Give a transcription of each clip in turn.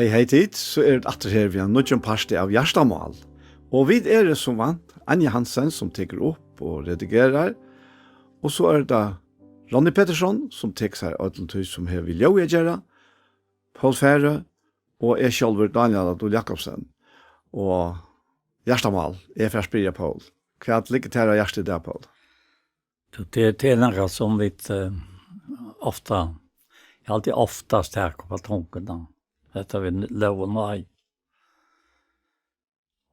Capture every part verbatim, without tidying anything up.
Hey, hey, tit, so er tað aftur her við ein nýggjum parti av Hjartamál. Og vit eru sum vant Anja Hansen, sum tekur upp og redigerar. Og so er tað Ronny Petersson, sum tekur sær øllum tí, sum hevur við ljóðið at gera. Poul Færø og eg sjálvur, Daniel Adol Jakobsen. Og Hjartamál, eg fari at spyrja Poul. Hvat liggur tær á hjarta í dag, Poul? Tú, tað, tað er nakað sum vit, eh, ofta, eg haldi oftast taka upp á tunguna. Hetta við lóg og náði.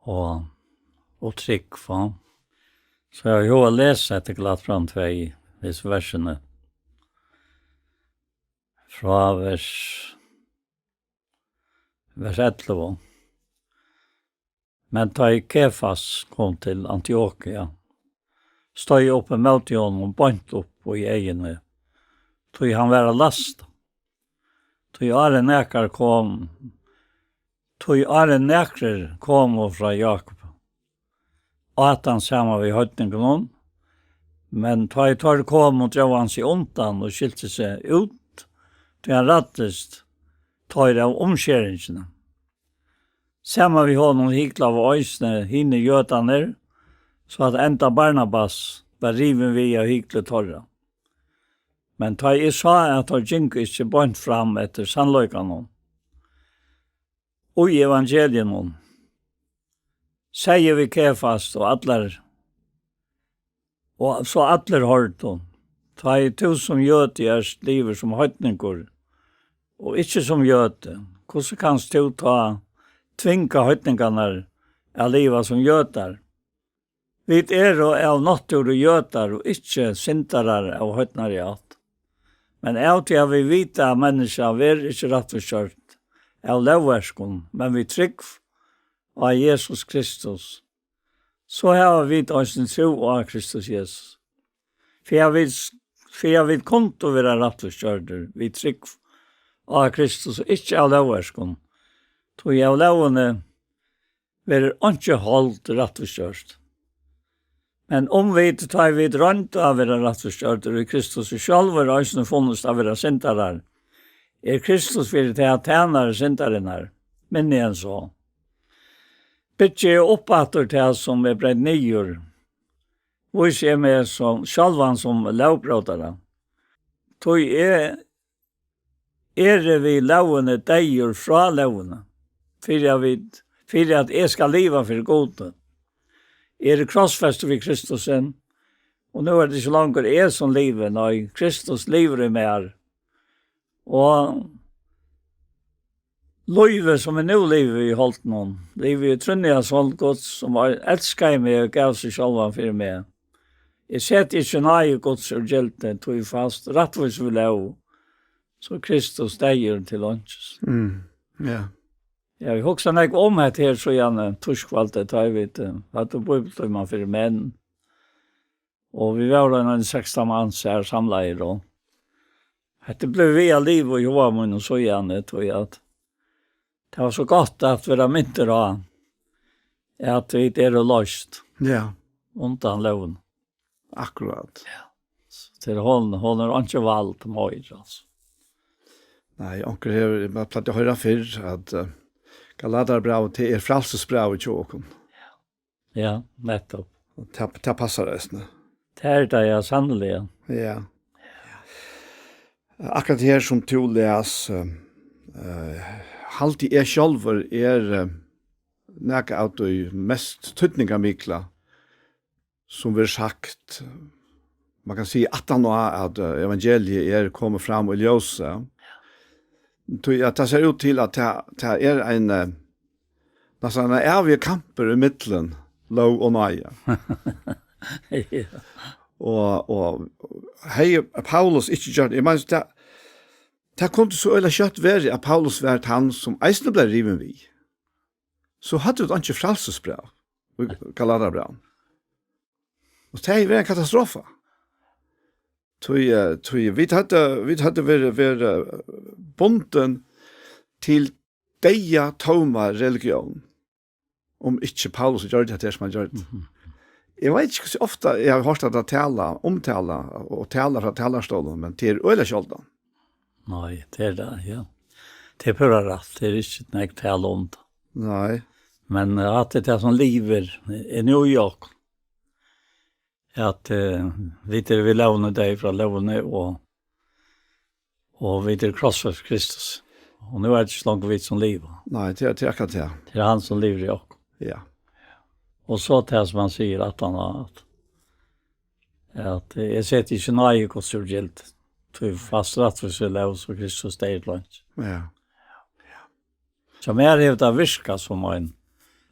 Og, og trúgv, va? So eg havi hug at lesa hetta Galatiabræv tvey, hesi versini. Frá vers, vers ellivu. Men tá ið Kefas kom til Antiokia, stóð eg upp ímóti honum beint upp í eyguni, tí hann var at lasta. Tí áðrenn nakar kom, tí áðrenn nakrir komu frá Jákup, át hann saman við heidningunum, men tá ið teir komu, dró hann seg undan og skilti seg út, tí hann ræddist teir av umskeringini. Saman við honum hyklaðu eisini hinir jødarnir, so at enda Barnabas var rivin við av hykli teirra. Men tá eg sá, at teir gingu ikki beint fram eftir sannleikanum í evangeliinum, segði eg við Kefas og allar, og so allir hoyrdu: Tá ið tú sum jødi ert livur sum heidningur, og ikki sum jødi, hvussu kanst tú tá tvinga heidningarnar at liva sum jødar? Vit eru av náttúru jødar og ikki syndarar av heidnari ætt. Men av tí at vit vita, at menniskja verður ikki rættvísgjørt av lógverkum, men við trúgv á Jesus Kristus, so hava vit eisini trúð á Kristus Jesus. Fyri at vit, fyri at vit kundu vera rættvísgjørdir við trúgv á Kristus og ikki av lógverkum, tí av lógini verður einki hold rættvísgjørt. Men um vit, tá ið vit royndu at vera rættvísgjørdir í Kristus, sjálvir eisini funnust at vera syndarar, er Kristus fyri tað tænari syndarinnar, minni enn so. Byggi eg upp aftur tað, sum er breytt niður, vísi eg meg sum, sjálvan sum lógbrótara. Tí eg eri við lógini deyður frá lógini, fyri at vit, fyri at eg skal liva fyri Gudi. Eg eri krossfestur við Kristusi, og nú er tað ikki longur eg, sum livi, nei, Kristus livir í mær. Og lívið, sum eg nú livi í holdinum, livi eg í trúnni av Son Guds, sum elskaði meg og gav seg sjálvan fyri meg. Eg seti ikki náði Guds úr gildi, tí fæst rættvís við lóg, so Kristus deyður til einkis. Mm, ja. Ja, eg hugsaði nógv um hetta her, síðan, eh, týskvøldið, tá ið vit, eh, høvdu bíbliutíma fyri menn. Og vit vóru ein, ein sekstan mans her samlaðir, og hetta er blivið við at liva í huga mínum síðan, tí at tað var so gott at vera mintur á, at vit eru loyst Ja, undan lógini. Akkurát. Ja. So til hon, hon er einki vald meir, altso. Nei, onkur hevur, man plagdi at hoyra fyrr, at, eh, Galatiabrævið, tað er frælsisbrævið hjá okkum. Ja, nettopp. Og tað, tað passar eisini. Tað er tað, ja, sanniliga. Ja. Akkurát her sum tú les, eh, eh, haldi eg sjálvur er, eh, nakað av tí mest týdningarmikla, sum verður sagt, man kann siga, aftan á at, eh, evangeliið er komið fram í ljósið. Tí at tað sær út til, at tað, tað er ein, eh, næstan ein ævigur kampur ímillum lóg og náði. Ja. Og, og hevði Paulus ikki gjørt, eg meini, tað, tað kundi so øgiliga skjótt verið, at Paulus var tann, sum eisini bleiv rivin við. So høvdu vit einki frælsisbræv í Galatiabrævinum. Og tað hevði verið ein katastrofa. Tí, eh, tí vit høvdu, vit høvdu verið, verið, eh, bundin til deyða, tóma religión, um ikki Paulus gjørdi tað, sum hann gjørdi. Mhm. Eg veit ikki, hvussu ofta eg havi hoyrt hetta tala, umtala og tala frá talarstólin, men tað er øgiliga sjáldan. Nei, tað er tað, ja. Tað er púra rætt, tað er ikki nógv tala um tað. Nei. Men, eh, at tað er tað sum livir, er nú í okkum. At, eh, vit eru við lógini deyð frá lógini, og, og vit eru krossfest Kristus. Og nú er tað ikki longur vit sum liva. Nei, tað er, tað er akkurát tað. Tað er hann sum livir í okkum. Ja. Og so tað sum hann sigur, at hann har, at, at eg seti ikki náði Guds úr gildi. Tí fast rættvísi lóg, so Kristus deyr gloymt. Ja. So mær hevur tað virkað sum ein,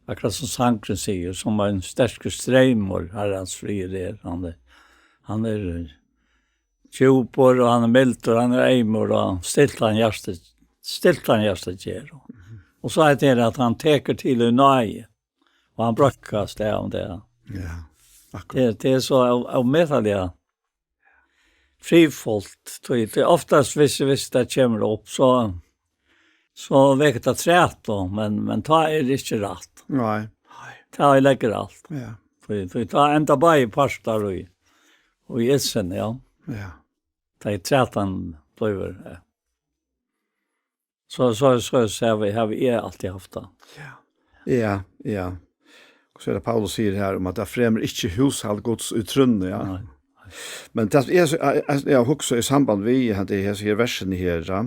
akkurát sum sangurin sigur, sum ein sterkur streymur, Harrans friður er. Hann er, hann er djúpur, og hann er mildur, hann er eymur, og stilt hann hjartað, stilt hann hjartað ger. Og so er tað at hann tekur til í náði, og hann breiðkast av um tað. Ja, akkurát. Tað, tað er so av, av metalliga frífult, tí, tí oftast, hvis, hvis tað kemur upp, so, so vekur tað trætu, men, men tá er tað ikki rætt. Nei. Tá er leggur alt. Ja. Tí, tí tá enda báðir partar í, í ilsin, ja. Ja. Tá er trætan blívur, ja. So, so, so, so havi, havi eg altíð havt tað. Ja. Ja, ja. Og so er tað Paulus sigur her um, at tað fremur ikki hushald Guds í trúnni, ja. Nei. Men tað, eg, eg, eg, eg hugsi í samband við, hann, tað er hesi her versini her, ja.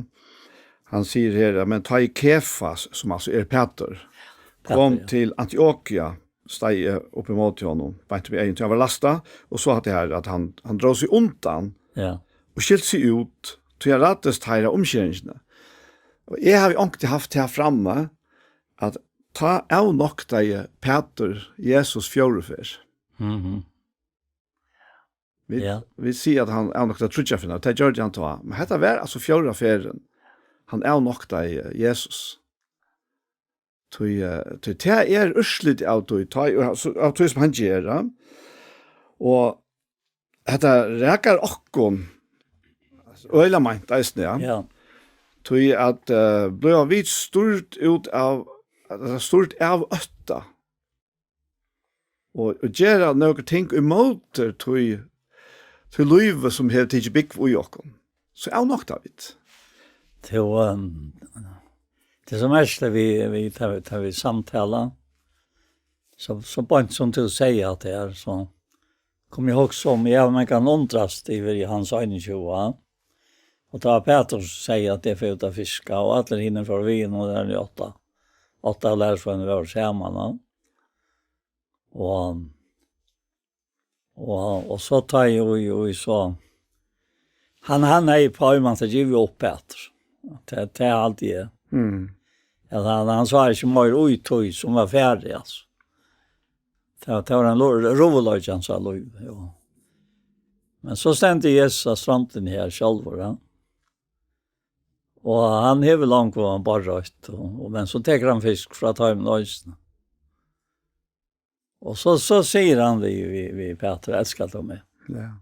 Hann sigur her, ja, men tá ið Kefas, sum altso er Pætur, Pætur, kom, ja, til Antiokia, steig eg upp ímóti honum, beint við eyguni, tí hann var lasta, og so hatta her, at hann, hann dró seg undan, ja, og skilti seg út, tí hann ræddist teirra umskeringini. Og eg havi onkuntíð havt tað frammi, at tá avnoktaði Pætur Jesus fjórðu ferð. Mhm. Vit, ja, vit siga, at hann avnoktaði tríggjar ferðir, tað gjørdi hann tá. Men hetta var altso fjórða ferðin, hann avnoktaði Jesus. Tí, eh, tí tað er úrslit av tí, tá, so, av tí sum hann ger, ja. Og hetta rakar okkum øgiliga meint eisini, ja. Ja. Tí at, eh, blíva vit stýrt út av, at stýrt av ótta. Og, og gera nøkur ting ímóti tí, tí lívi sum hevur tikið búgv í okkum. So avnokta vit. Tí, ehm, tað sum mest er við, við, tá, tá vit samtala, so, so beint sum tú sigur at tað er, so kom eg hugsa um, eg havi mangan undrast yvir í Jóhannes einogtjúgu, og tá Pætur sigur at eg fer út at fiska, og allir hinir fóru við, og tað eru átta, átta lærisveinar vóru saman, ja. Og, og, og so tá eg, og, og so, hann, hann hevði pá um hann givið upp, Pætur. Tað, tað haldi eg. Mm. Ja, hann, hann sá ikki meir út í tí sum var farið, altso. Tað, tað var ein lo-, ruðuleiki, hann sá lív, ja. Men so stendur Jesus á strondini her sjálvur, ja. Og hann hevur longu borðreitt, og, og, men so tekur hann fisk frá teimum eisini. Og so, so sigur hann við, við, við Pætur, "Elskar tú meg?" Ja.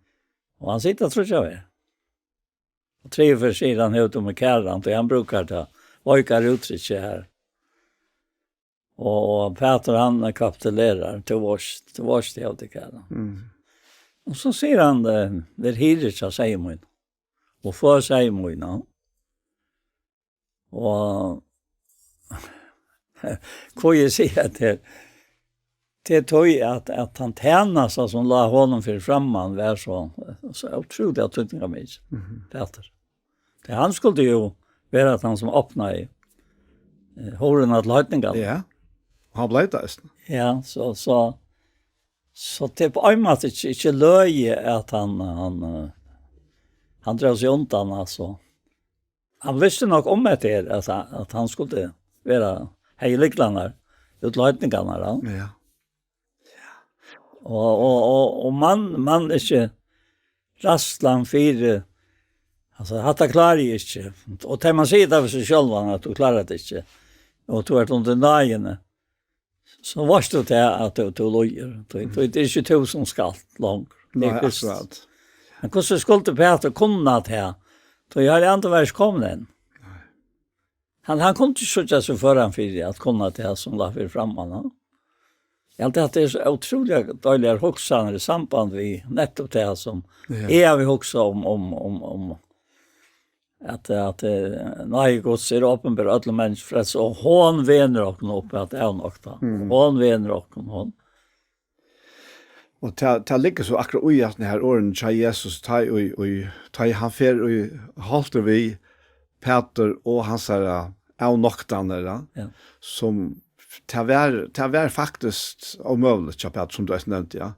Og hann sigur tað tríggjar ferðir. Og triðju ferð sigur hann, "Hevur tú meg kæran?" Tí hann brúkar tað veikara úttrykki her. Og, og Pætur, hann kapitulerar, "Tú veitst, tú veitst, eg havi teg kæran." Mm. Og so sigur hann, eh, "Ver hirði hjá seyði mínum, og fø seyð mín." Og hvat eg sigi at tað er, tað er tí at, at hann tænasta sum lá honum fyri framman var so, so ótrúliga týdningarmikil. Mhm. Pætur. Tí hann skuldi jú vera tann sum opnaði, eh, hurðina til heidningarnar. Ja. Og hann bleiv tað eisini. Ja, so, so, so tað er á ein máta ikki, ikki løgið at hann, hann, eh, hann dró seg undan, altso. Hann visti nokk um hetta her, at hann, at hann skuldi vera, hevði lyklarnar út til heidningarnar, ja. Ja. Og, og, og, og man, man ikki ræðslan fyri, altso, hatta klári eg ikki. Og tá man sigur tað við seg sjálvan, at tú klárar tað ikki, og tú ert undir náðini, so veitst tú tað, at tú, tú lýgur. Tú, tú, tað er ikki tú sum skalt longur. Tað er Nei, Kristus. Akkurát. Men hvussu skuldi Pætur kunna tað? Tí Heilagi Andi var ikki komin enn. Nei. Hann, hann kundi ikki síggja seg framfyri at kunna tað sum lá fyri framman, ha? Eg haldi, at tað er so ótrúliga deiligar hugsanir í samband við nettupp tað sum Ja. eg havi hugsað um, um, um, um, at, at eh, náði Guds er opinber øllum menniskjum frelsi, og hon venur okkum upp at avnokta. Mm. Hon venur okkum, hon. Og tað, tað liggur so akkurát í at her orðin til Jesus, tá í, í, tá í hann fer í holtur við Petur og hansara avnoktanir, ja, ja, sum tað var, tað var faktiskt ómøguligt, ja, Petur, sum tú eisini nevndi, ja.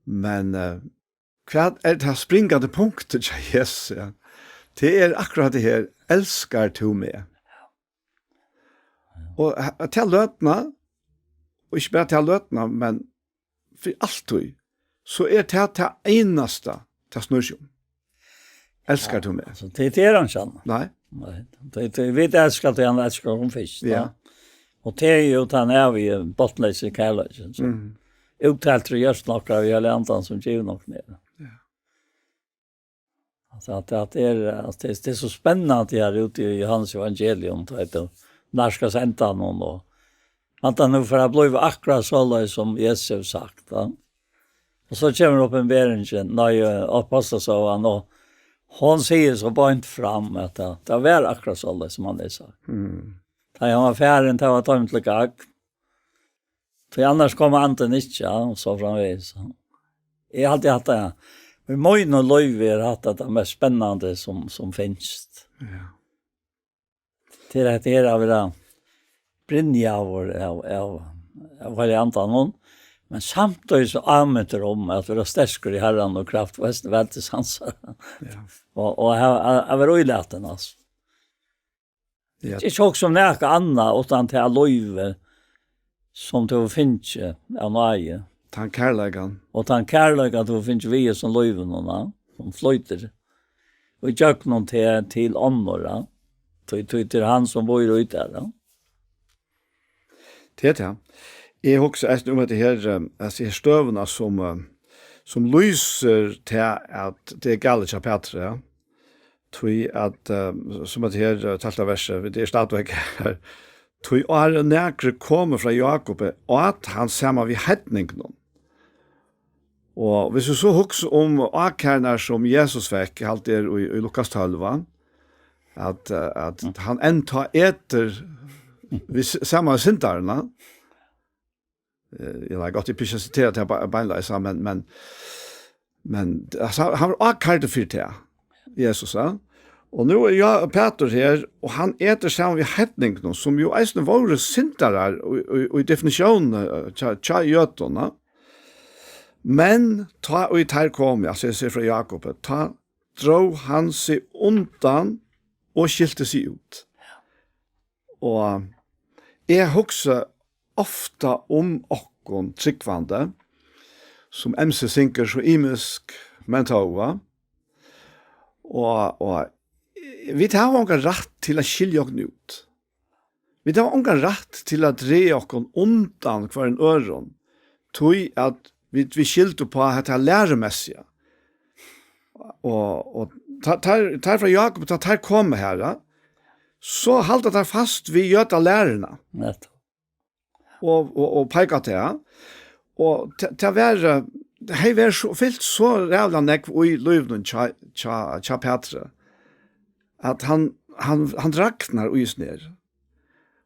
Men uh, hvat er tað springandi punktet til Jesus, ja? Tað er akkurát tað her, elskar tú meg? Og at tað løtna, og ikki bara tað løtna, men fyri altíð, so er tað tað einasta, tað snýr seg um. Elskar tú meg? So tað, tað er hann sann. Nei. Nei. Tað, tað, vit elska tað, hann elskar okkum fyrst, ja, ja. Og tað er jo tann evige, botnleysi kærleikin, so. Mm. Úttalt til hjørtan okkara, við Heilaga Andan, sum gevur okkum meir. Ja. Altso, at, at tað er, at tað, tað er so spennandi her úti í Jóhannes evangelium, tá er tað nærkast endan og, og at hann nú fer at bliva akkurát soleiðis sum Jesus hevur sagt, ja. Og so kemur opinberingin, nei, eh, ápostlasøgan, og hon sigur so beint fram at tað, tað var akkurát soleiðis sum hann hevur sagt. Mm. Tá hann var farin, tað var teimum til gagn. Tí annars kom andin ikki, ja, og so framvegis. Eg haldi at tað, í mínum lívi er hatta tað mest spennandi sum, sum finst. Ja. Til at her er vera brynjaður av, av, av Heilaga Andanum, men samtíðis so ámintur um at vera sterkur í Harranum og kraft veldis hansara. Ja. Og, og at, at, at vera ílatin, altso. Ja. Ikki hugsa um nakað annað, uttan tað lívið, sum tú hevur fingið av náði. Tann kærleikan. Og tann kærleikan, tú hevur fingið við hesum lívinum, ja, sum flýtur í gjøgnum teg til onnur, ja. Tí, tí, tí er hann, sum býr í tær, ja. Tað er tað. Eg hugsi eisini um hetta her, eh, hesa her støðuna, sum, eh, sum lýsir tað, at tað er galið hjá Petri, ja. Tí at, eh, sum at her, eh, tólvta versi, vit eru stadigvæk her. Tí áðrenn nakrir komu frá Jákupi, át hann saman við heidningunum. Og hvis vit so hugsa um ákærurnar, sum Jesus fekk, eg haldi er í, í Lukas tólv, at, eh, at hann enntá etur við s-, saman við syndarunum, eh, eg veit gott, eg fari ikki at sitera tað be-, beinleiðis, men, men, men, altso, hann var ákærdur fyri tað, Jesus, ja. Og nú er ja, Petur her, og hann etur saman við heidningunum, sum jo eisini vóru syndarar í, í, í definitiónini, eh, hjá, hjá jødum, ja. Men tá ið teir komu, altso, eg sigi frá Jákupi, tá dró hann seg undan og skilti seg út. Og eg hugsi ofta um okkum trúgvandi, sum M C syngur so ymisk, men tó, va? Og, og vit hava ongan rætt til at skilja okkum út. Vit hava ongan rætt til at draga okkum undan hvørjum øðrum, tí at vit, vit skylda upp á hetta lærumessiga. Og, og ta-, teir, teir frá Jákupi, tá teir koma her, ja, so halda teir fast við jødalæruna. Nettupp. Og, og, og peika á tað. Og ta-, tað var, eh, hevði verið so, fylt so ræðuliga nógv í lívinum hjá, hjá, hjá Petri, at hann, hann, hann druknar í hesum her.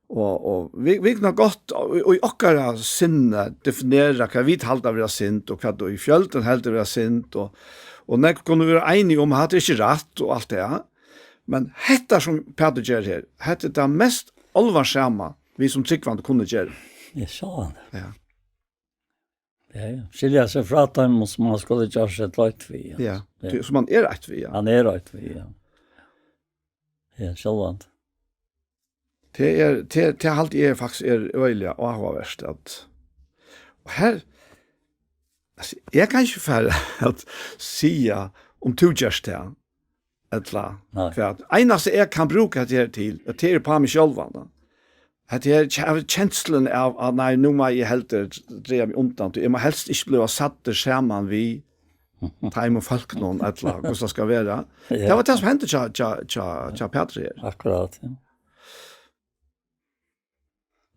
Og, og vit, vit kunnu gott í, í okkara sinni definera hvat vit halda vera synd, og hvat í fjøldin heldur vera synd, og, og nógv kunnu vera einig um, at hatta er ikki rætt, og alt tað. Men hetta, sum Pætur ger her, hetta er tað mest álvarsama, vit sum trúgvandi kunnu gera. Eg sá hann. Ja. Ja, ja. Skilja seg frá teimum, sum hann skuldi gjørt seg til eitt við, ja. Ja, ja. Tí, sum hann er eitt við, ja. Hann er eitt við, ja. Ja, sjálvandi. Tað er, tað, tað haldi eg faktiskt er øgiliga áhugavert, at, og her, altso, eg kann ikki fara at siga, um tú gert tað, ella Nei. Hvat. Einasta eg kann brúka hetta her til, at tað er upp á meg sjálvan, tá. Hetta her ke-, kensluna av, at nei, nú má eg heldur draga meg undan, tí eg má helst ikki bliva sæddur saman við teimum fólkunum, ella hvussu tað skal vera. Ja. Tað var tað, sum hendi hjá, hjá, hjá, hjá Pætri her. Akkurát, ja.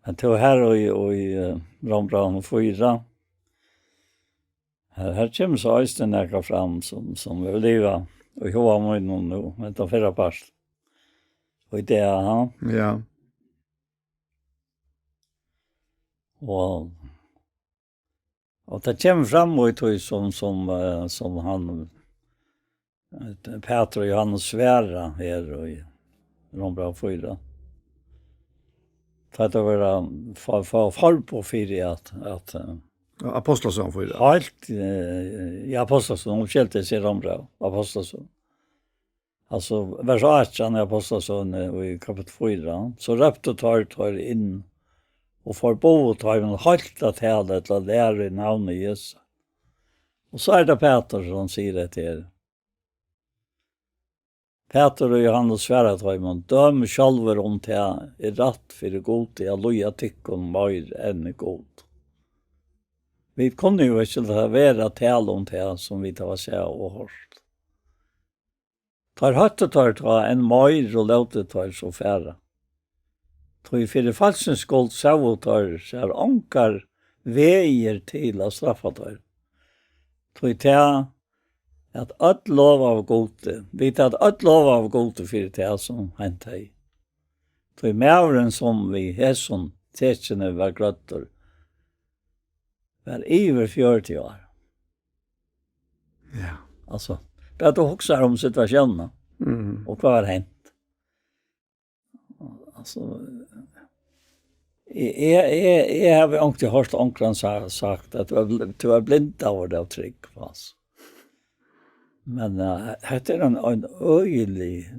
Men tað var her og í, og í, eh, Rómbrævinum fýra. Her, her kemur so eisini nakað fram, sum, sum vil liva í huga mínum nú, men tað fyrra part. Og í dag, ha? Ja. Og, og tað kemur fram í tí sum, sum, eh, sum hann, eh, Pætur og Jóhannes svara her í Rómbræv fýra. Tá tað verða for, for, forboð fyri at, at, eh, Ja, Apostlasøgan fýra. Heilt, eh, ja, Apostlasøgan, hon skilti seg Rómbræv, Apostlasøgan. Altso, vers átjan í Apostlasøguni í kapittul fýra, so róptu teir teir inn og forbóðu teimum heilt at tala ella læra í navni Jesu. Og so er tað Pætur, sum sigur hetta her. Pætur og Jóhannes svara teimum, dømið sjálvir um tað er rætt fyri Gudi at lýða tykkum meir enn Gud. Vit kunnu jú ikki lata vera at tala um tað, sum vit hava sæð og hoyrt. Teir hóttu teir tá enn meir og lótu teir so fara. Tí fyri fólksins skuld sóu teir sær ongar vegir til at straffa teir. Tí tað, at øll lovaðu Gudi, vit at øll lovaðu Gudi fyri tað, sum hent hevði. Tí maðurin, sum við hesum tekini var grøddur, var yvir fjøruti ár. Ja. Altso, bara tú hugsar um situatiónina, mhm, og hvat var hent. Altso, eg, eg, eg, eg havi onkuntíð hoyrt onkran sa-, sagt at tú er bl-, tú er blindaður av trúgv, altso. Men, eh, hetta er ein, ein øgilig,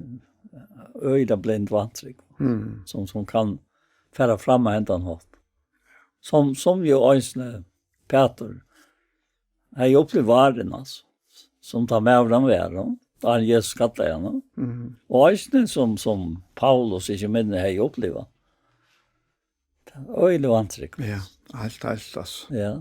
øgiliga blind vantrúgv, mm, sum, sum kann fara fram á hendan hátt. Sum, sum jú eisini Pætur hevði upplivað áðrenn, altso, sum tann maður hann var, og áðrenn Jesus kallaði hann, og, mhm, og eisini sum, sum Paulus, ikki minni, hevði upplivað. Tað er øgiliga vantrúgv. Ja, heilt, heilt, altso. Ja.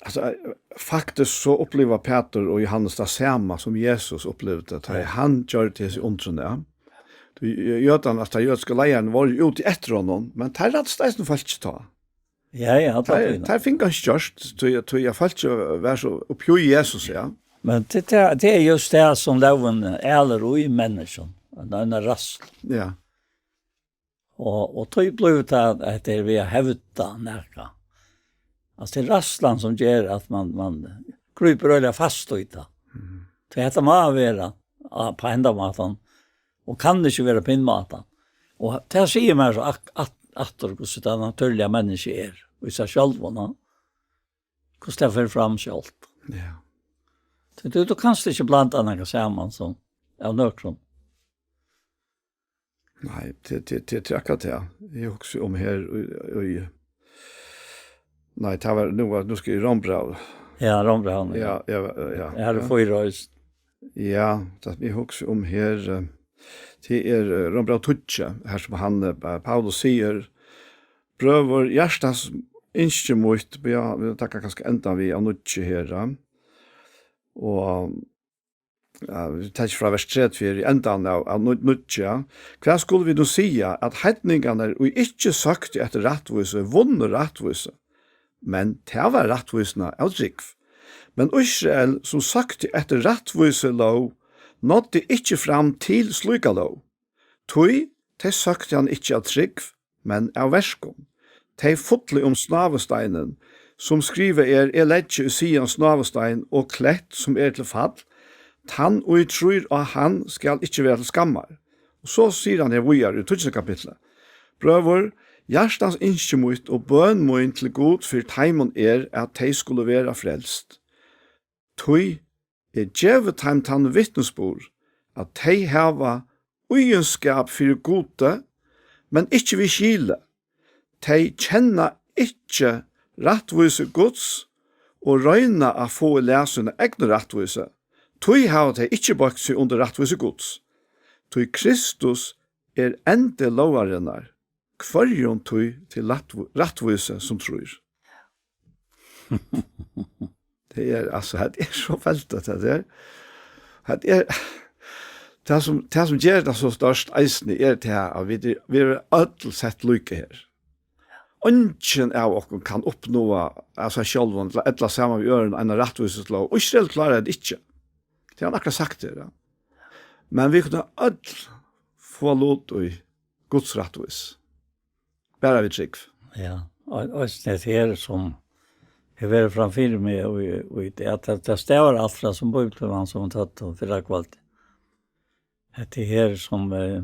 Altso, eh, faktiskt so uppliva Pætur og Jóhannes tað sama sum Jesus upplivdi, tá, ja, hann gjørdi hesi undrini, ja. Tí, eh, jødarnir, altso, teir jødisku leiðararnir vóru jú úti eftir honum, men teir ræddust eisini fólkið tá. Ja, ja, allar tíðir. Teir, teir fingu hann ikki gjørt, tí, tí at fólkið var so uppi í Jesus, ja. Men tað, tað, tað er júst tað sum lógin elur í menniskjum, ein, ein ræðsla. Ja. Og, og tí blívur tað, at tað er við at hevda nakað. Altso, tað er ræðslan sum ger at man, man grípur øgiliga fast í tað. Mhm. Tí hetta má vera á, á hendan mátan, og kann ikki vera á hin mátan. Og tað sigur mær so ak-, at-, aftur, hvussu tað natúrliga menniskjað er, í sær sjálvum, ha? Hvussu tað fer fram sjálvt. Ja. Tí tú, tú kanst ikki blanda nakað saman sum av nøkrum. Nei, tað, tað, tað, tað er akkurát tað. Eg hugsi um her í, í, nei, tað var, nú var, nú skal eg í Rómbræv. Ja, Rómbræv, ja. Ja, ja, ja, ja. Her er fýra eisini. Ja, tað eg hugsi um her, eh, tað er, eh, Rómbræv tíggju, her sum hann, eh, Paulus sigur, brøður, hjartans ynski mítt, ja, vit taka kanska endan við av níggju her, ja. Og ja, vit taka frá vers tretivu her í endan av, av nú-, níggju, ja. Hvat skulu vit nú siga, at heidningarnir, ið ikki søktu eftir rættvísu, vunnu rættvísu? Men tað var rættvísina av trúgv. Men Ísrael, sum søkti eftir rættvísu lóg, náddi ikki fram til slíka lóg. Tí tey søktu hann ikki av trúgv, men av verkum. Tey fullu um snávusteinin, sum skrivað er, eg leggi í Sion snávustein og klett, sum er til fall, tann, ið trýr á hann, skal ikki vera til skammar. Og so sigur hann her víðari í tíggjunda kapitli, brøður, hjartans ynski mítt og bøn mín til Gud fyri teimum er, at tey skulu vera frelst. Tí er gevið teim tann vitnisburð, at tey hava íðinskap fyri Gudi, men ikki við skili. Tey kenna ikki rættvísi Guds og royna at fáa í lag sína egnu rættvísi. Tí hava tey ikki boygt seg undir rættvísi Guds. Tí Kristus er endi lógarinnar, hvørjum tí til rættv-, rættvísi sum trýr. Tað er, altso, tað er so veldigt, tað er. Tað er, tað sum, tað sum ger tað so stórt eisini, er tað, at vit er, vit eru øll sett líka her. Eingin av okkum kann uppnáa av sær sjálvum, ella, ella saman við øðrum, eina rættvísislóg. Ísrael klárar tað ikki. Tað hevur hann akkurát sagt her, ja. Men vit kunnu øll fáa lut í Guds rættvís. Bara við trúgv. Ja, og, og det her som har verið framfyri meg, og, og det at det, det stavar alt frá sum Bibelen, hann sum tatt og fyrra kvöld. Hetta her sum, eh,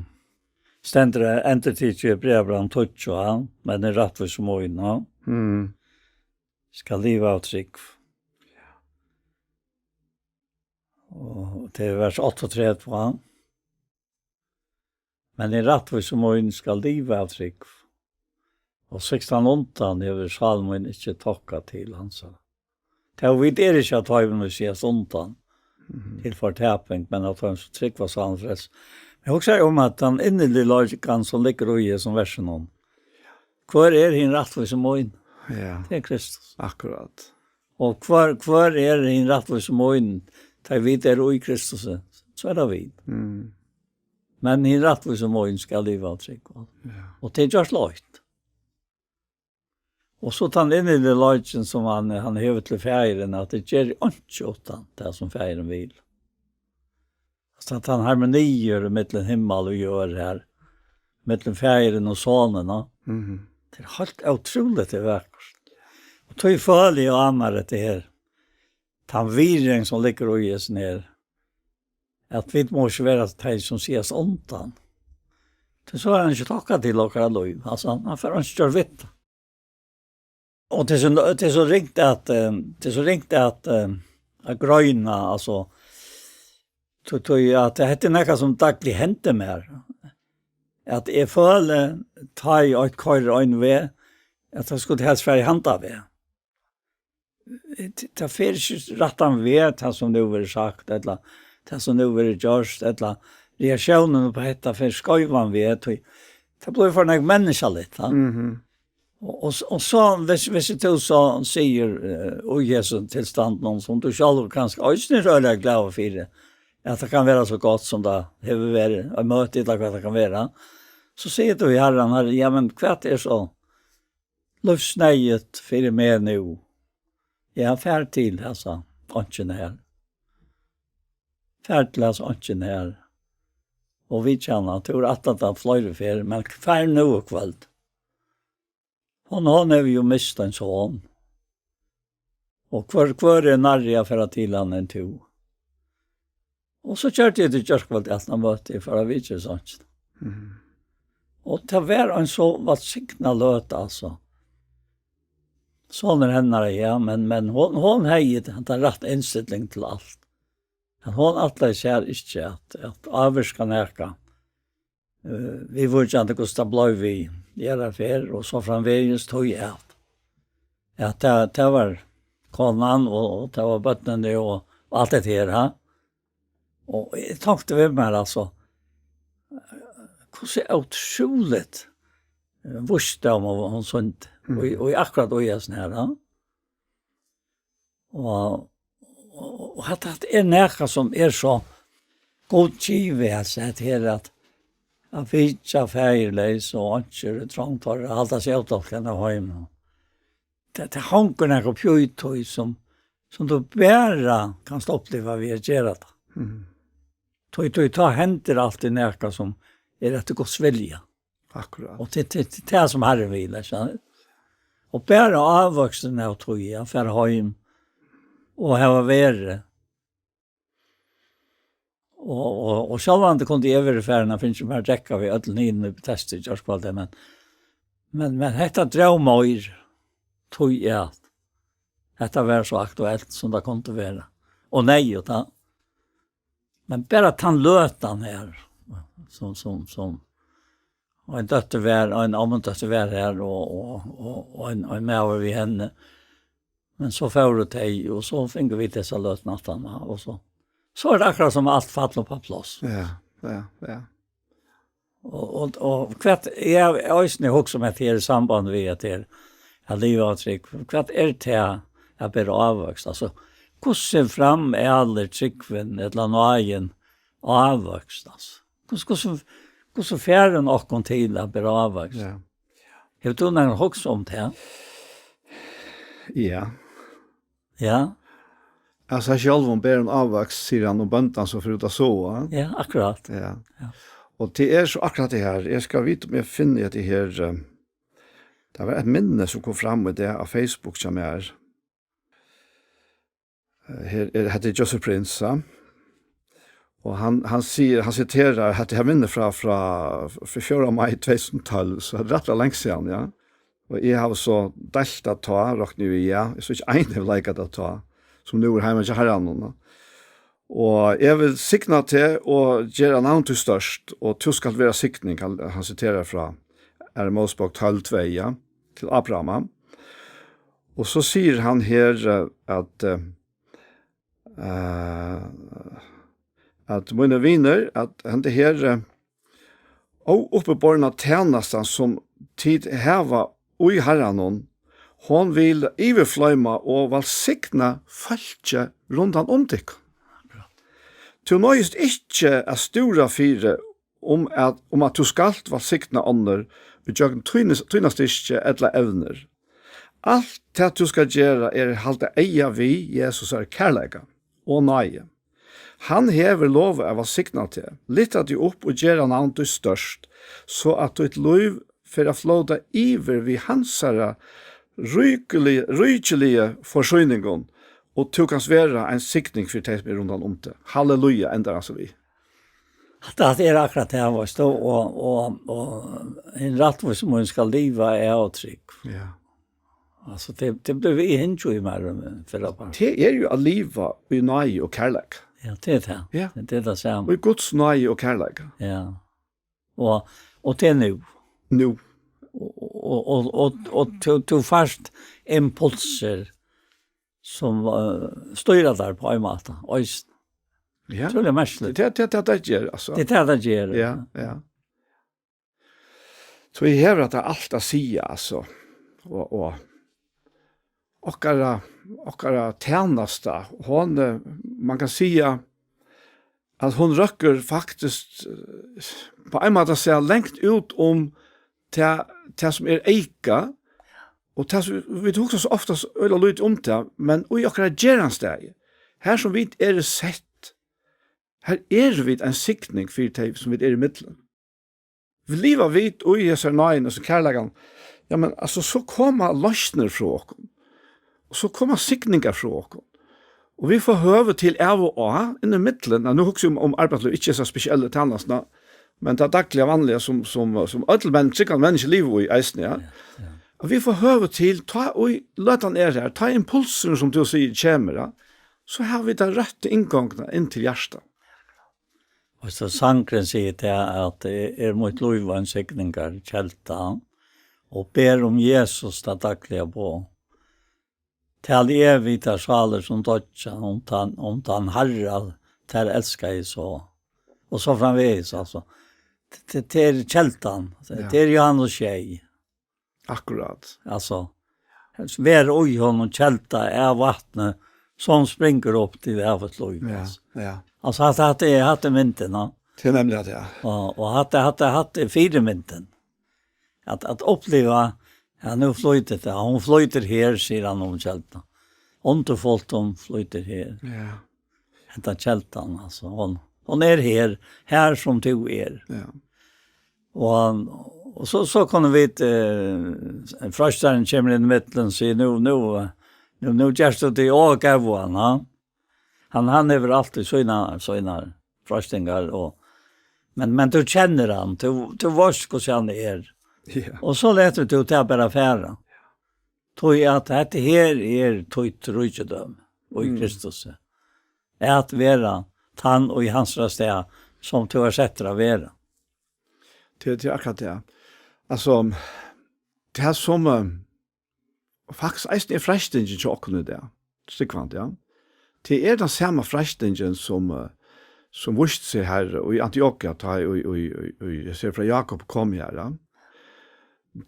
stendur endurtikið í brævbrævinum tíggju, ja, men er rættvísi mín, ja. Mm. Skal liva av trúgv. Og til vers áttaogtretivu, ja. Men er rættvísi mín skal liva av trúgv. Og sigst hann undan, hevur sál mín ikki tokka til hansara. Tá vit eru ikki av teimum, ið sigast undan til fortaping, men av teimum, sum trúgva, skal hann frelsast. Men hugsa um at tann inniligi loykan, sum liggur í hesum versunum, hvør er hin rættvísi mín? Ja. Tað er Kristus. Akkurát. Og hvør, hvør er hin rættvísi mín? Tá vit eru í Kristus, so er tað vit. Mm. Men hin rættvísi mín skal liva av trúgv. Ja. Og tað er just løtt. Og so tann inniligi loykin sum hann, hann hevur til faðirin, at tað ger einki uttan tað sum faðirin vil. Altso, at hann harmonier millum himmal og jørð her, millum faðirin og sonin, ja. Mhm. Tað er heilt ótrúligt, tað er vakurt. Og tí føli eg á mær hetta her, tann virðing sum liggur í hesum her, at vit má ikki vera tey sum sigast undan. Tí so er hann ikki tokka til okkara lív. Altso, hann, hann fer ikki at vita. Og tað er so, tað er so ringt at, eh, tað er so ringt at, eh, at grøna, altso, tí, tí at hetta er nakað sum dagliga hendir mær. At eg føli, tá eg eitt koyrir ein veg, at tað skuldi helst fara í handan veg. Tað fer ikki rættan veg, tað sum nú verður sagt, ella tað sum nú verður gjørt, ella reaktiónin upp á hetta fer skeivan veg, tí tað blívur for nógv menniskjaligt, ja. Mhm. Og, og, og so, hvis, hvis tú so sigur, eh, í hesum tilstandinum, sum tú sjálvur kanska eisini er øgiliga glaður fyri, at tað kann vera so gott sum tað hevur verið, eitt møti, ella hvat tað kann vera, so sigur tú við Harran, Harri, ja, men hvat er so lívsneyðugt fyri meg nú? Ja, far til hasa einkjuna her. Far til hasa einkjuna her. Og vitja hana, tú hevur ætlað tað fleiri ferð, men far nú í kvøld. Hon, hon hevur jú mist ein son. Og hvør, hvør er nærri at fara til hana enn tú? Og so gjørdi eg tað í gjárkvøldið, at hann møtti, eg fór at vitja hesa einkjuna. Mhm. Og tað var ein so vælsignað løta, altso. Sonur hennara, ja, men, men hon, hon hevði hana rætta innstilling til alt. Men hon ætlaði sær ikki at, at ávirka nakað. Eh, viðvíkjandi hvussu tað bleiv við aðru ferð og so framvegis, tí at, at tað, tað var konan og, og tað var børnini og, og alt hetta her, ha? Og eg tonkti við mær, altso, hvussu ótrúligt, eh, vísdóm hon sýndi, mm, og, og akkurát í hesum her, ha? Og, og, og hatta, hatta er nakað sum er so Gud givið, altso, at her at, at vitja faðirleys og einkjur í trong teirra, halda seg ótolkaðar av heima. Tað, tað hongur nakað uppi í tí sum, sum tú bara kanst uppliva við at gera tað. Mhm. Tí, tí, tá hendir altíð nakað sum er eftir Guds vilja. Akkurát. Og til, til, til tað sum Harrin vil, ikki sant? Og bara ávøksturin av tí, ja, fara heim og hava verið. Og, og, og sjálvandi kundi eg verið farin at fingið mær drekka við øllum hinum í Betesda í gjárkvøldið, men, men, men hetta dró meir, tí at hetta var so aktuelt sum tað kundi vera. Og neyðugt, ja. Men bara tann løtan her, sum, sum, sum, og ein dóttir var, ein ommudóttir var her, og, og, og, og ein, ein maður við henni. Men so fóru tey, og so fingu vit hesa løtuna aftan, og so, so er tað akkurát sum alt fall upp á pláss. Ja, ja, ja. Og, og, og hvat, eg havi eisini hugsað um hetta her í samband við at her, at liva av trúgv. Hvat er tað at bera ávøkst? Altso, hvussu framælir trúgvin ella náðin ávøkst, altso? Hvussu, hvussu, hvussu fær hon okkum til at bera ávøkst? Ja. Hevur tú nakað hugsað um tað? Ja. Ja? Av sær sjálvum ber hon ávøkst, sigur hann um bóndan sum fer út at sáa. Ja, akkurát. Ja. Ja. Og tað er so akkurát tað her. Eg skal vita um eg finni hetta her, eh, tað var eitt minni sum kom fram í dag á Facebook hjá mær. Eh, her er, hetta er Joseph Prince, ja. Og hann, hann sigur, hann siterar hetta her minni frá, frá, frá fjórða mai tvey túsund og tólv, so hetta er rættiliga langt síðan, ja. Og eg havi so deilt tað tá, rokni eg við, ja. Eg so ikki ein hevur leikað tað tá, sum nú er heima hjá Harranum, ja. Og eg vil signa teg og gera navn títt stórt, og tú skalt vera signing, hann, hann siterar frá Aðru Mósebók tólv tvey, ja, til Abraham. Og so sigur hann her, eh, at, eh, eh, at mínir vinir, at henda her, eh, óuppiborna tænastan sum tit hava í Harranum, hon vil yvirfloyma og vælsigna fólkið rundan um tykkum. Tú noyðist ikki at stúra fyri um at, um at tú skalt vælsigna onnur ígjøgnum tíni, tína styrki ella evnir. Alt tað tú skalt gera er at halda eyga við Jesusar kærleika og náði. Hann hevur lovað at vælsigna teg, lyfta teg upp og gera navn títt stórt, so at títt lív fer at flóta yvir við hansara ríkiliga, ríkiliga forsýningum, og tú kanst vera ein signing fyri tey, sum eru rundan um teg. Halleluja, endar hann so við. Tað er akkurát tað, veitst tú, og, og, og hin rættvísi mín skal liva av trúgv. Ja. Altso, tað, tað bleiv við hin í mær, eh, fyrra part. Tað er jú at liva í náði og kærleika. Ja, tað er tað. Ja. Tað er tað sama. Og í Guds náði og kærleika. Ja. Og, og tað er nú. Nú. Og, og, og, og, og tú, tú fært impulsir sum, eh, stýra tær á ein máta. Eisini. Ja. Tað er merkiligt. Tað, tað, tað, tað ger, altso. Tað er tað, tað ger. Ja, ja. So eg havi tað alt at siga, altso. Og, og okkara, okkara tænasta, hon, eh, man kann siga, at hon røkkur faktiskt, eh, á ein máta at siga langt út um tað, tað sum er eyka, og tað sum, vit hugsa so ofta so øgiliga lítið um tað, men í okkara gerandisdegi, har sum vit eru sett, har eru vit ein signing fyri tey, sum vit eru ímillum. Vit liva vit í hesari náðini, hesum kærleikanum. Ja, men altso, so koma loysnir frá okkum. Og so koma signingar frá okkum. Og vit fáa høvi til av og á, inn í millum, ja, nú hugsi eg um, um arbeiðslív, ikki hesa spesiellu tænastuna, men tað dagliga, vanliga, sum, sum, sum øll menn-, trúgvandi menniskju liva í eisini, ja. Ja, ja. Og vit fáa høvi til, tá ið løtan er her, tá impulsurin, sum tú sigur, kemur, ja, so hava vit ta røttu inngongdina inn til hjartað. Og so sangurin sigur tað, at er, er mítt lív ein signingarkelda, og ber um Jesus tað dagliga boð. Tali eg við tær sálir sum doyggja, um tann, um tann Harra tær elskaði so. Og so framvegis, altso. Tað, tað er keldan. Ja. Tað er Johannes sjey. Akkurát. Altso, vera í honum kelda av vatni, sum springur upp til ævigt lív, ja, altso. Ja. Altso, hatta, hatta er, hatta er myndin, ja. Tað er nemliga tað, ja. Og, og hatta, hatta, hatta er fyrimyndin. At, at uppliva, ja, nú flýtur tað, hon flýtur her, sigur hann um kelduna. Undurfult, hon flýtur her. Ja. Hetta keldan, altso, hon, hon er her, har sum tú er. Ja. Og, og so, so kunnu vit, eh, freistarin kemur inn í millum, sigur, nú, nú, nú, nú gerst tú tað, og gav hann, ha? Hann, hann hevur altíð sínar, sínar freistingar, og, men, men tú kennir hann, tú, tú veitst hvussu hann er. Ja. Og so letur tú tað bara fara. Tí at hetta her er títt ríkidømi í Kristusi. At vera tann í hansara stað, sum tú ert settur at vera. Tað, tað er akkurát tað. Altso, tað sum, eh, og faktiskt eisini er freistingin hjá okkum í dag, stúgvandi, ja. Tað er tann sama freistingin sum, eh, sum vísti seg her í Antiokia, tá í, í, í, í, eg sigi frá Jákup kom her, ja.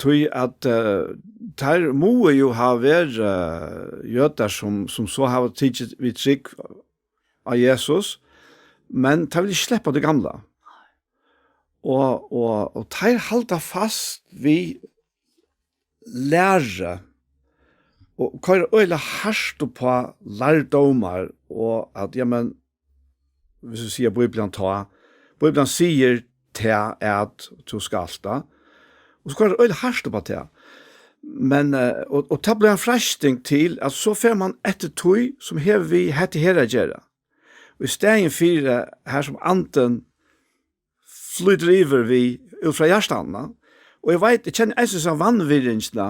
Tí at, eh, teir mugu jú hava verið, eh, jødar sum, sum so hava tikið við trúgv á Jesus, men teir vilja ikki sleppa tí gamla. Og, og, og teir halda fast við læru, og koyra øgiliga hart upp á lærdómar, og at, ja, men, hvis vi sier Bibelen ta, Bibelen sier til at du skal ta, og så koyra øgiliga hart upp á det. Men, eh, og, og det blir en freisting til, at så får man etter tøy, som har vi hatt her å gjøre. Og i stedet for det her som anten flyter yvir við út frá hjartanum, og eg veit, eg kenni eisini sum vanvirðingina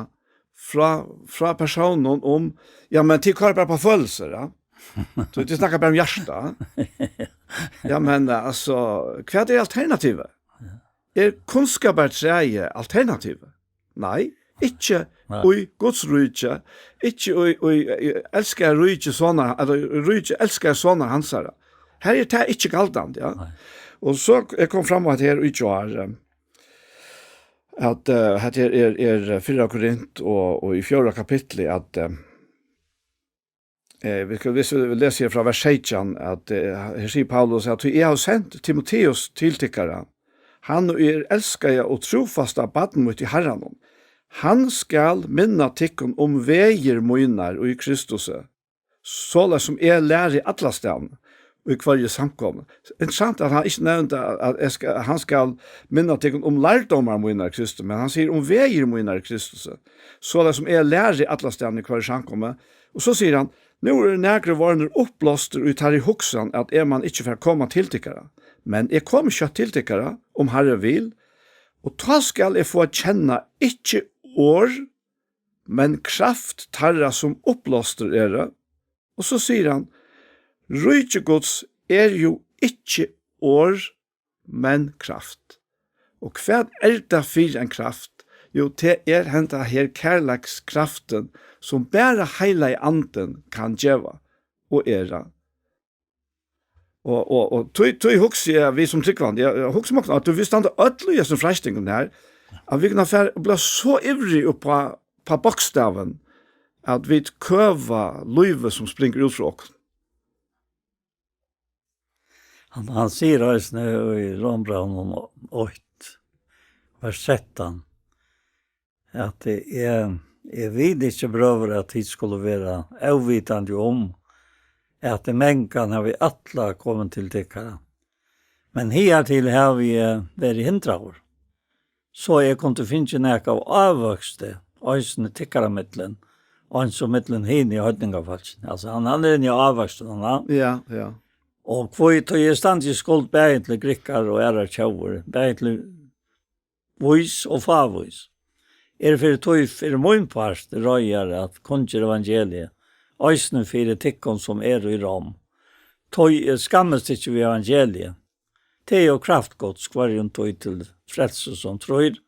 frá, frá persónum um, ja, men tit koyra bara upp á følelsur, ja. So tit snakka bara um hjarta. Ja, men, eh, altso, hvat er alternativið? Er kunnskapartræið alternativið? Nei, ikki Nei. Í Guds ríki, ikki í, í, í elska ríki sonar, ella ríki elska sonar hansara. Her er tað ikki galdandi, ja. Nei. Og so er kom fram at her í gjár, eh, at, eh, at her er, er fyrra Korint og, og í fjórða kapitli at, eh, Eh, vi skal, hvis vi leser her fra vers seytjan, at, eh, her sier Paulus at: «Eg havi sent Timoteus til tykkara, hann og er elskaða og trúfasta barn mítt í Harranum. Hann skal minna tykkum um vegir mínar í Kristusi, soleiðis sum eg læri allastaðni, í hvørji samkomu.» Interessant at hann ikki nevndi at, at eg skal, hann skal minna tykkum um lærdómar mínar í Kristus, men hann sigur: «Um vegir mínar í Kristusi, soleiðis sum eg læri allastaðni í hvørji samkomu.» Og so sigur hann: «Nú eru nakrir vorðnir uppblástir í teirri hugsan, at eg man ikki fara koma til tykkara. Men eg komi skjótt til tykkara, um Harrin vil, og tá skal eg fáa at kenna ikki orð, men kraft teirra, sum uppblástir eru.» Og so sigur hann: «Ríki Guds er jú ikki orð, men kraft.» Og hvat er tað fyri ein kraft? Jú, tað er henda her kærleikskraftin, sum bara Heilagi Andin kann geva og gera. Og, og, og tí, tí hugsi eg, vit sum trúgvandi, eg, eg hugsi meg at tú, vit standa øll í hesum freistingum her, at vit kunnu fara og blíva so ivrig upp á, á bókstavin, at vit køva lívið, sum springur út frá okkum. Hann, hann sigur eisini í Rómbrævinum eitt, vers trettan, at eg, eg vil ikki, brøður, at tit skulu vera óvitandi um, at í mangan havi eg alla komið til tykkara. Men higartil havi eg verið hindraður, so eg kundi fingið nakað av ávøksti, eisini tykkara millum, eins og millum hini heidningafólkini. Altso, hann, hann er inni í ávøkstinum, hann. Ja, ja. Og hví, tí eg standi í skuld bæði til grikkar og aðrar tjóðir, bæði til vís og fávís. Er fyri tí, fyri mín part, reiðari at kunngera evangeliið, eisini fyri tykkum, sum eru í Rom. Tí eg skammist ikki við evangeliið. Tað er jú kraft Guds hvørjum tí til frelsu, sum trýr,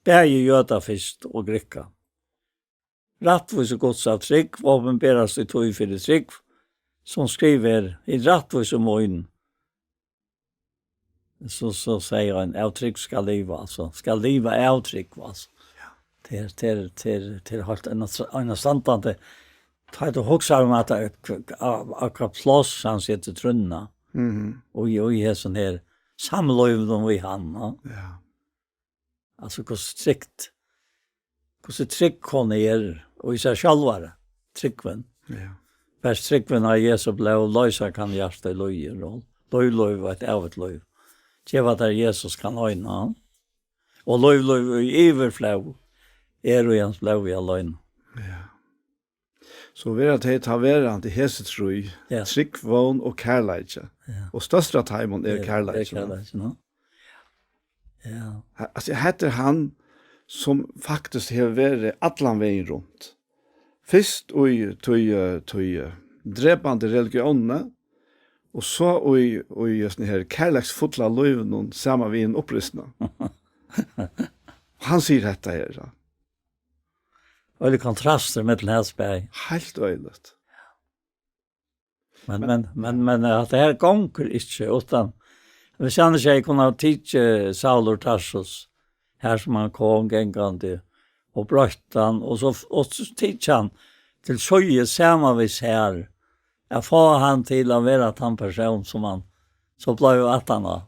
bæði jøda fyrst og grikka. Rættvísi Guds av trúgv opinberast í tí fyri trúgv, sum skrivað er: Hin rættvísi mín, so, so sigur hann, av trúgv skal liva, altso, skal liva av trúgv, altso. Ja. Tað er, tað er, tað er, tað er heilt einast-, einastandandi. Tá tú hugsar um at, at, at, at hvat pláss hann setir trúnna, mhm, og í, og í hesum her samlívinum við hann, ja. Ja. Altso, hvussu trygt, hvussu trygg hon er í sær sjálvari, trúgvin. Ja. Bert trúgvin á Jesu blóð loysir kann hjarta ið lýðir, og lív, lív og eitt ævigt lív. Geva tær Jesus kann eina. Og lív, lív í yvirflóð er í hans blóði aleina. Ja. So verða tey tá verandi hesi trý, ja, trúgv, vón og kærleiki. Ja. Og størst av teimum er, er kærleikin, ja. Kærleikin, ja. Ja. He-, altso, hetta er hann, sum faktiskt hevur verið allan vegin runt. Fyrst í tí, eh, tí, eh, drepandi religiónini, og so í, í, eh, sånn her kærleiksfulla lívinum saman við hinum upprisna. Hann sigur hetta her, ja. Øgiligur kontrastur millum hesi bæði. Heilt øgiligt. Men, men, men, men, eh, at tað her gongur ikki uttan, hvis hann ikki hevði kunnað tikið Saul úr Tarsus, her sum hann kom gangandi, og broytt hann, og so, og so tikið hann til síðu saman við sær, at fáa hann til at vera tann persón sum hann so bleiv aftan á.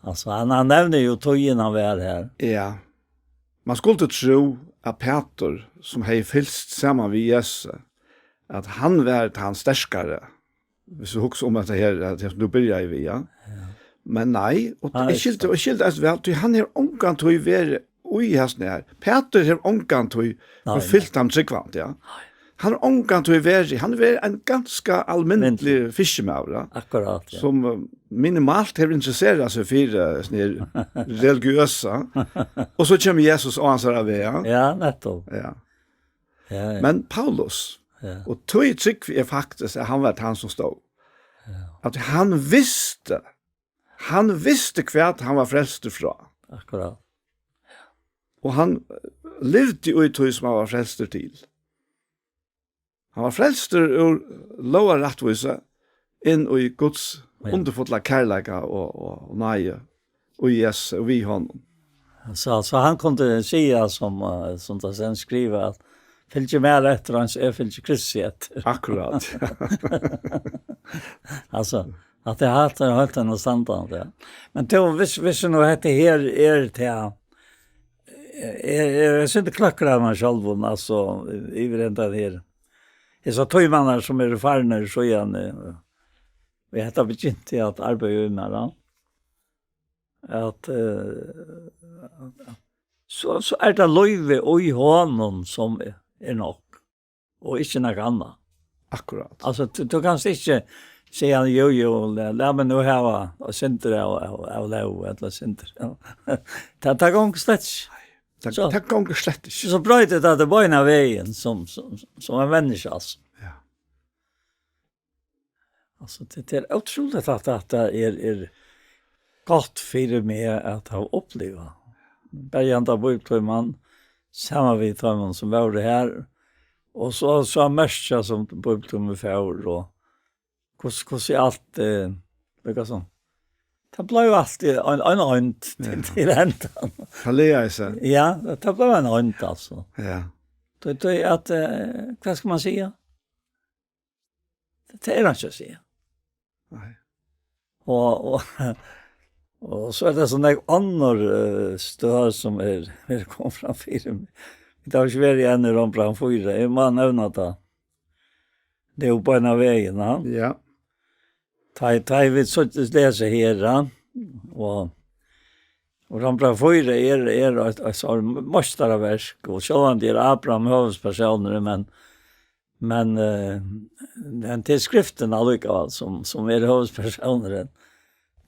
Altso, hann, hann nevnir jú tíðina hann var her. Ja. Man skuldi trúð, at Pætur, sum hevði fylgst saman við Jesusi, at hann var tann sterkari, viss tú hugsar um hetta her, at tú byrjaði við, ja. Ja. Men nei, og Nei, eg skilti, og eg skilti eisini væl, tí hann hevur ongantíð verið í hasum her. Pætur hevur ongantíð Nei, nei. fylgt hann trúgvandi, ja. Nei. Hann hevur ongantíð verið, hann hevur verið ein ganska almindiligur Myndiligur. fiskimaður, ja. Akkurát, ja. Sum, eh, minimalt hevur interesserað seg fyri, eh, sånn her religiøsa. Og so kemur Jesus á hansara veg, ja. Ja, nettopp. Ja. Ja, ja. Men Paulus, Ja. og tí trúgvi eg faktiskt, at hann var hann sum stóð. Ja. At hann visti, hann visti hvat hann var frelstur frá. Akkurát. Og hann, eh, livdi í tí sum hann var frelstur til. Hann var frelstur úr lógarættvísi inn í Guds Ja. undurfulla kærleika og, og, og náði í Jesusi og við honum. So, so hann kundi siga, sum, eh, sum tað stendur skrivað, at fylgi mær eftir, eins eg fylgi Kristi eftir. Akkurát. Altso, at tað er heilt, heilt annað standard, ja. Men tú, viss, viss nú hetta her er til, er, er, er sindur kløkkur av mær sjálvum, altso, yvir hendan her. Hesar tímarnar sum eru farnir síðani, eh, og hetta begynti at arbeiða í mær, ja. At, eh, so, so er tað lívið í honum sum er, er nokk, og ikki nakað annað. Akkurát. Altso, tú, tú kanst ikki siga, "Jú, jú, la, lat meg nú hava eitt sindur av, av, av lóg, ella eitt sindur." Ja. Tað, tað gongur slett ikki. Tað, So. tað gongur slett ikki. So broytir tað, tað beinan vegin sum, sum, sum ein menniskja, altso. Ja. Altso, tað, tað er ótrúligt at, at tað er, er gott fyri meg at hava upplivað. Byrjandi av bíbliutíman, saman við teimum sum vóru her, og so, so merkja sum bíbliutímin fór, og hvussu, hvussu alt, eh, líka sum. Tað bleiv altíð ein, ein eind til, Ja. til endan. Tað lagaði seg. Ja, tað bleiv ein eind, altso. Ja. Tað, tað er at, eh, hvat skal man siga? Tað er ikki at siga. Nei. Og, og, og so er tað so nógv onnur, eh, støð sum er, er komið fram fyri meg. Vit hava ikki verið enn í Rembrandt fýra. Eg má nevna tað. Tað er jú beinan vegin, ja. Ja. Tá, tá eg vil so lesa her, ja. Og, og Rembrandt fýra er, er eitt, eitt sort meistaraverk, og sjálvandi er Abraham høvuðspersónurin, men, men, eh, men tað er skriftin allíkavæl sum, sum er høvuðspersónurin.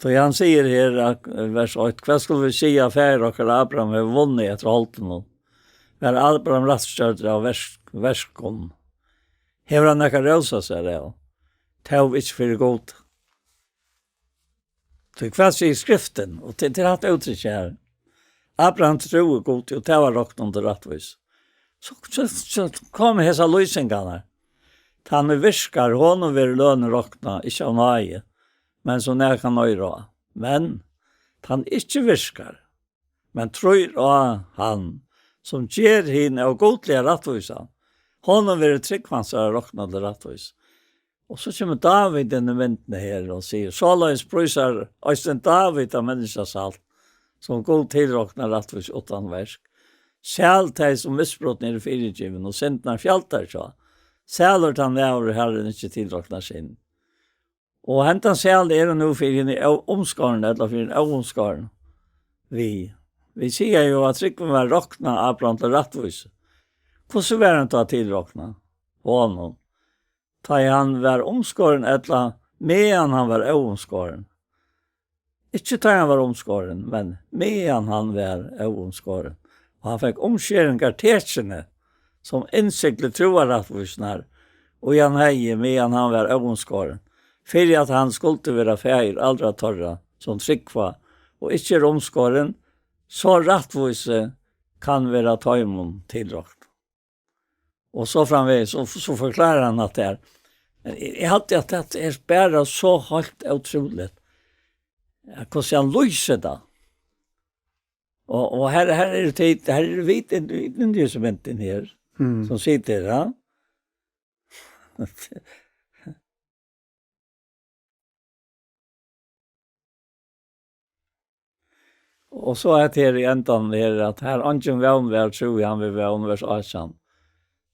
So hann sigur her, at, eh, vers eitt, "Hvat skulu vit siga, faðir okkara Abraham hevur vunnið eftir holdinum? Var Abraham rættstøddur av verk-, verkum? Hevur hann nakað rósað sær av? Tó ikki fyri Gud." Tí hvat sigur skriftin? Og til, til hatta úttrykki her. Abraham trúði Gud, og tað var roknað til rættvísi. So, so, so koma hesar lýsingarnar. Tann ið virkar, honum verður lønin roknað, ikki av náði, men sum nakað kann oyra á. Men tann ikki virkar, men trýr á hann, sum ger hin ógudliga rættvísan, honum verður trúgv hansara roknað til rættvísi. Og so kemur Dávid inn í myndina her og sigur, soleiðis prísar eisini Dávid av menniskjans halt, sum Gud tilroknar rættvísi uttan verk. Sæl tey, sum misbrotini eru fyrigivin og syndirnar fjaldar hjá. Sælur tann maður, Harrin ikki tilroknar synd. Og hendan sæl er nú fyri hini ó-, umskornu, ella fyri hin óumskornu. Vit, vit siga jú, at trúgvin var roknað Abraham til rættvísi. Hvussu var hon tá tilroknað honum? Tá ið hann var umskorin, ella meðan hann var óumskorin? Ikki tá hann var umskorin, men meðan hann var óumskorin. Og hann fekk umskeringar tekini, sum innsigli trúarrættvísirnar, og hann hevði, meðan hann var óumskorin, fyri at hann skuldi vera faðir allra teirra, sum trúgva, og ikki er umskorin, so rættvísi kann vera teimum tilrokt. Og so framvegis, og so forklarar hann at tað er. Men eg, eg haldi at tað er bara so heilt ótrúligt, at hvussu hann lýsir tað. Og, og her, her eru tit, her eru vit inn, inn í hesum myndini her, Mm. sum situr her, ja. Og so hetta her í endan her, at har eingin vón var, trúði hann við vón, vers átjan.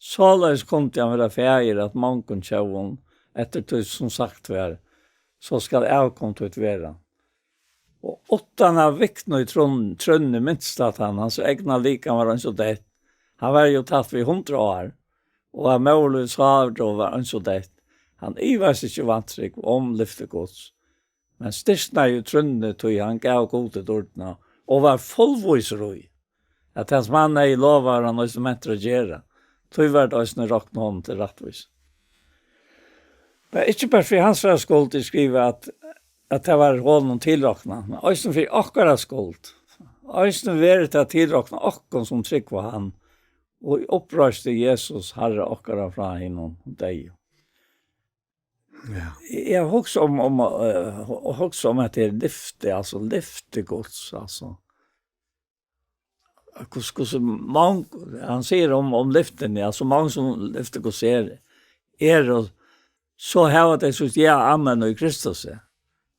Soleiðis kundi hann vera faðir at mongum tjóðum, eftir tí sum sagt var, so skal avkom títt vera. Og uttan at vikna í trún-, trúnni, minst at hann, hans egna likam var eins og deytt. Hann var jú tætt við hundrað ár, og av móðurlívi sáru var eins og deytt. Hann ivaðist ikki í vantrúgv um lyfti Guds, men styrknaði í trúnni, tí hann gav Gudi dýrdina, og var fullvísur í, at tað, sum hann hevði lovað, var hann eisini mentur at gera. Tí var tað eisini roknað honum til rættvísi. Men ikki bara fyri hansara skuld er skrivað, at, at tað var honum tilroknað, men eisini fyri okkara skuld. Eisini verður tað tilroknað okkum, sum trúgva hann, og uppreisti Jesus, Harra okkara, frá hinum deyðu. Ja. Eg, eg hugsi um, um, eh, hu-, hugsi um at tað er lyfti, altso lyfti Guds, altso. Hvussu, hvussu mong-, hann sigur um, um lyftini, altso, mong sum lyfti Guds er, er, og so hava tey sagt ja, amen í Kristus.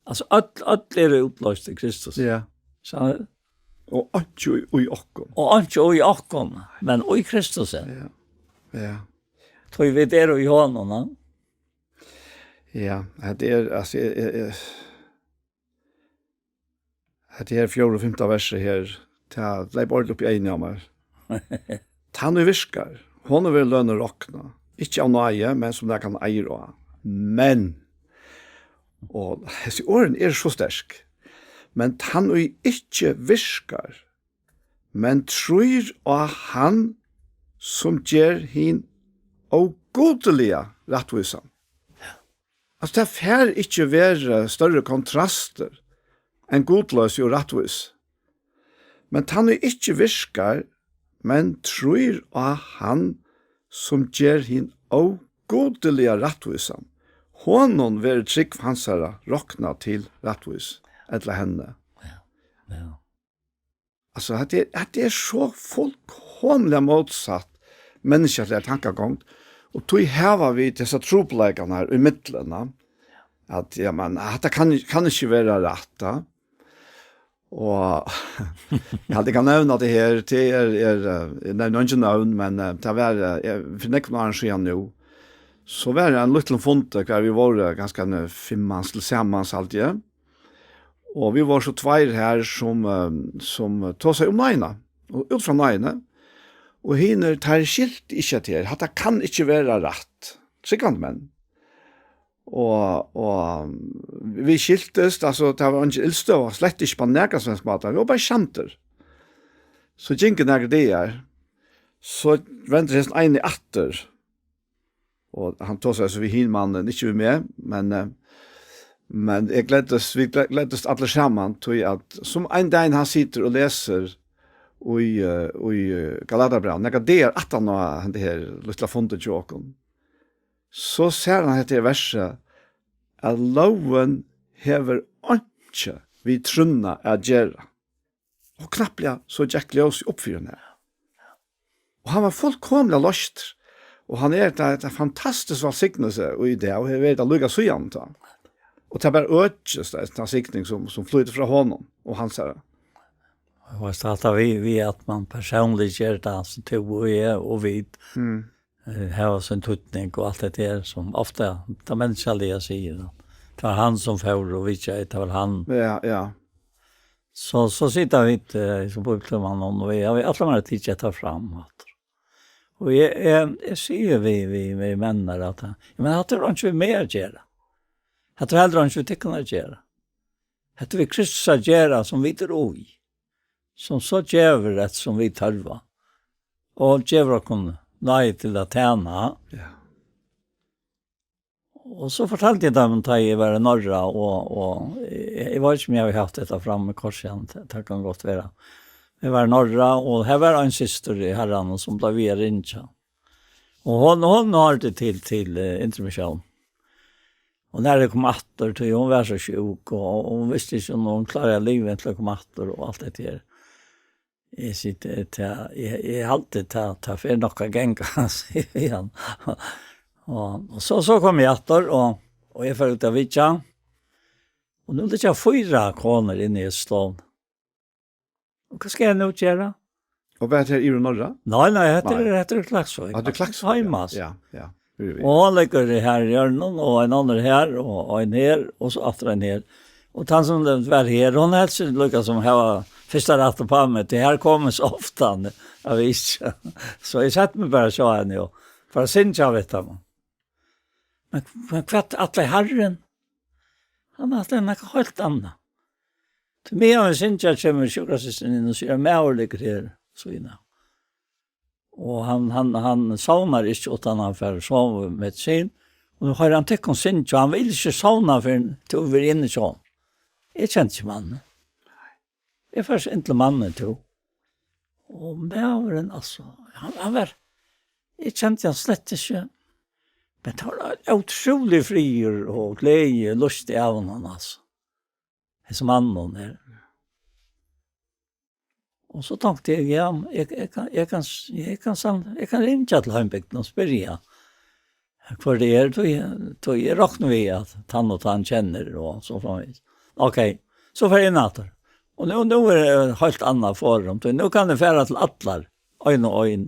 Altso, øll, øll eru útloyst í Kristus. Ja. So, og einki í, í okkum. Og einki í okkum, men í Kristus. Ja. Ja. Tí vit eru í honum, ja. Ja, hetta er, altso, eg, eg, eg, hetta her fjórða og fimta versið her, tað leyp ordiliga upp í eyguni á mær. Tann ið virkar, honum verður lønin roknað, ikki av náði, men sum nakran eigur á. Men, og hesi orðini eru so sterk, men tann ið ikki virkar, men trýr á hann, sum ger hin ógudiliga rættvísan. Altso, tað fær ikki verið størri kontrastur enn gudloysi og rættvísi. Men tann, ið ikki virkar, men trýr á hann, sum ger hin ógudiliga rættvísan, honum verður trúgv hansara roknað til rættvísi, ella henni. Ja, ja. Altso, hetta er, hetta er so fullkomiliga mótsatt menniskjaligari tankagongd, og tí hava vit hesar trupulleikarnar í millum, at, ja, men, hatta kann, kann ikki vera rætt, ja. Og eg haldi, eg kann nevna tað her, tað er, er, eh, eg nevni eingi nøvn, men, eh, tað var, eh, fyri nógvum árum síðan nú, so var ein lítil fundur, har vit vóru kanska ein fimm mans til samans, haldi eg. Og vit vóru so tveir her, sum, eh, sum tosaðu um náðina, og út frá náðini. Og hinir, teir skiltu ikki, at her, hatta kann ikki vera rætt. Trúgvandi menn. Og, og vit skiltust, altso, tað var eingin illstøða, slett ikki á nakran sum helst máta. Vit vóru bara kjandir. So gingu nakrir dagar. So vendir hesin eini aftur. Og hann tosaði so við hin mannin, ikki við meg, men, eh, men eg gleddist, vit gle-, gleddist allir saman, tí at sum ein dagin hann situr og lesur í, eh, í, eh, Galatarabrævinum, nakrar dagar aftan á henda her lítla fundin hjá okkum, so sær hann hetta her versið, at lógin hevur einki við trúnna at gera. Og knappliga so gekk ljósið upp fyri honum. Og hann var fullkomiliga loystur. Og hann er, tað, tað er fantastisk vælsignelse í dag, og hevur verið tað líka síðan tá. Og tað bara økist, tað er ein signing sum, sum flýtur frá honum og hansara. Og veitst, alt tað við, við at man persónliga ger tað, so tú og eg og vit, Mm. eh, hava sín týdning og alt det der, som ofta det mänskliga säger, då. Det var han som for och vi tjej, det var han. Ja, ja. Så, så sitter vi, eh, som på utlån, og vi har vi alla mer tid att ta fram, vet du. Og jeg, jeg, jeg sier vi, vi, vi menn er at, men at det er ikke mer å gjøre. At det heller ikke vi tykker å gjøre. At vi Kristus å gjøre som vi tror i. Som så gjør rett som vi tørva. Og gjør oss nei til å tjene. Ja. Og så fortalte jeg dem, da jeg var i Norge, og, og jeg, jeg vet ikke om jeg har haft dette fremme i korset igjen. Det, det kan godt være. Jeg var i Norge, og her var en syster i Herren, som ble via ringt. Og hun, hun hørte til, til eh, intermisjon. Og når jeg kom atter til, hun var så sjuk, og, og hun visste ikke om hun klarer livet til å komme atter, og alt det der. Jeg sier til, til, jeg, jeg har alltid tatt, tatt for nok å gjenge, sier han. Og, og så, så kom jeg atter, og, og jeg får ut av vidja. Og nå ligger jeg fire koner inne i et stånd. Og hvat skal eg nú gera? Og hvat er her í Norra? Nei, nei, hetta er, hetta er Klaksvík. Ah, tað er Klaksvík, heima, ja. Ja, ja. Og hann liggur her í hjørnum, og ein annar her, og ein her, og so aftur ein her. Og tann sum var her, hon helt seg líka sum hava fyrsta rætt uppá meg, tí her kom hon so ofta, hann, eg veit ikki. So eg sett meg bara og sá hana, og bara syngja við teimum. Men, men hvat ætlar Harrin? Hann ætlar nakað heilt annað. Tí meðan vit syngja, kemur sjúkrasystirin inn og sigur, at maður liggur her, Svína. Og hann, hann, hann sovnar ikki uttan hann fær sovimedisin. Og nú hoyrir hann tykkum syngja, og hann vil ikki sovna fyrr enn tú verður inni hjá honum. Eg kendi ikki mannin. Eg fór inn til mannin, tú. Og maðurin, altso, hann, hann var, eg kendi hann slett ikki. Men tað var ein ótrúlig friður og gleði, lust í honum, altso. Hesin maðurin her. Og so tonkti eg, ja, eg, eg kann, eg kann, eg kann sann-, eg kann ringja til heimbygdina og spyrja, hvør tað er, tí, tí eg rokni við, at tann og tann kennir, og so framvegis. Ok, so fer eg inn aftur. Og nú, nú er tað heilt annað forum, tí nú kann eg fara til allar, ein og ein,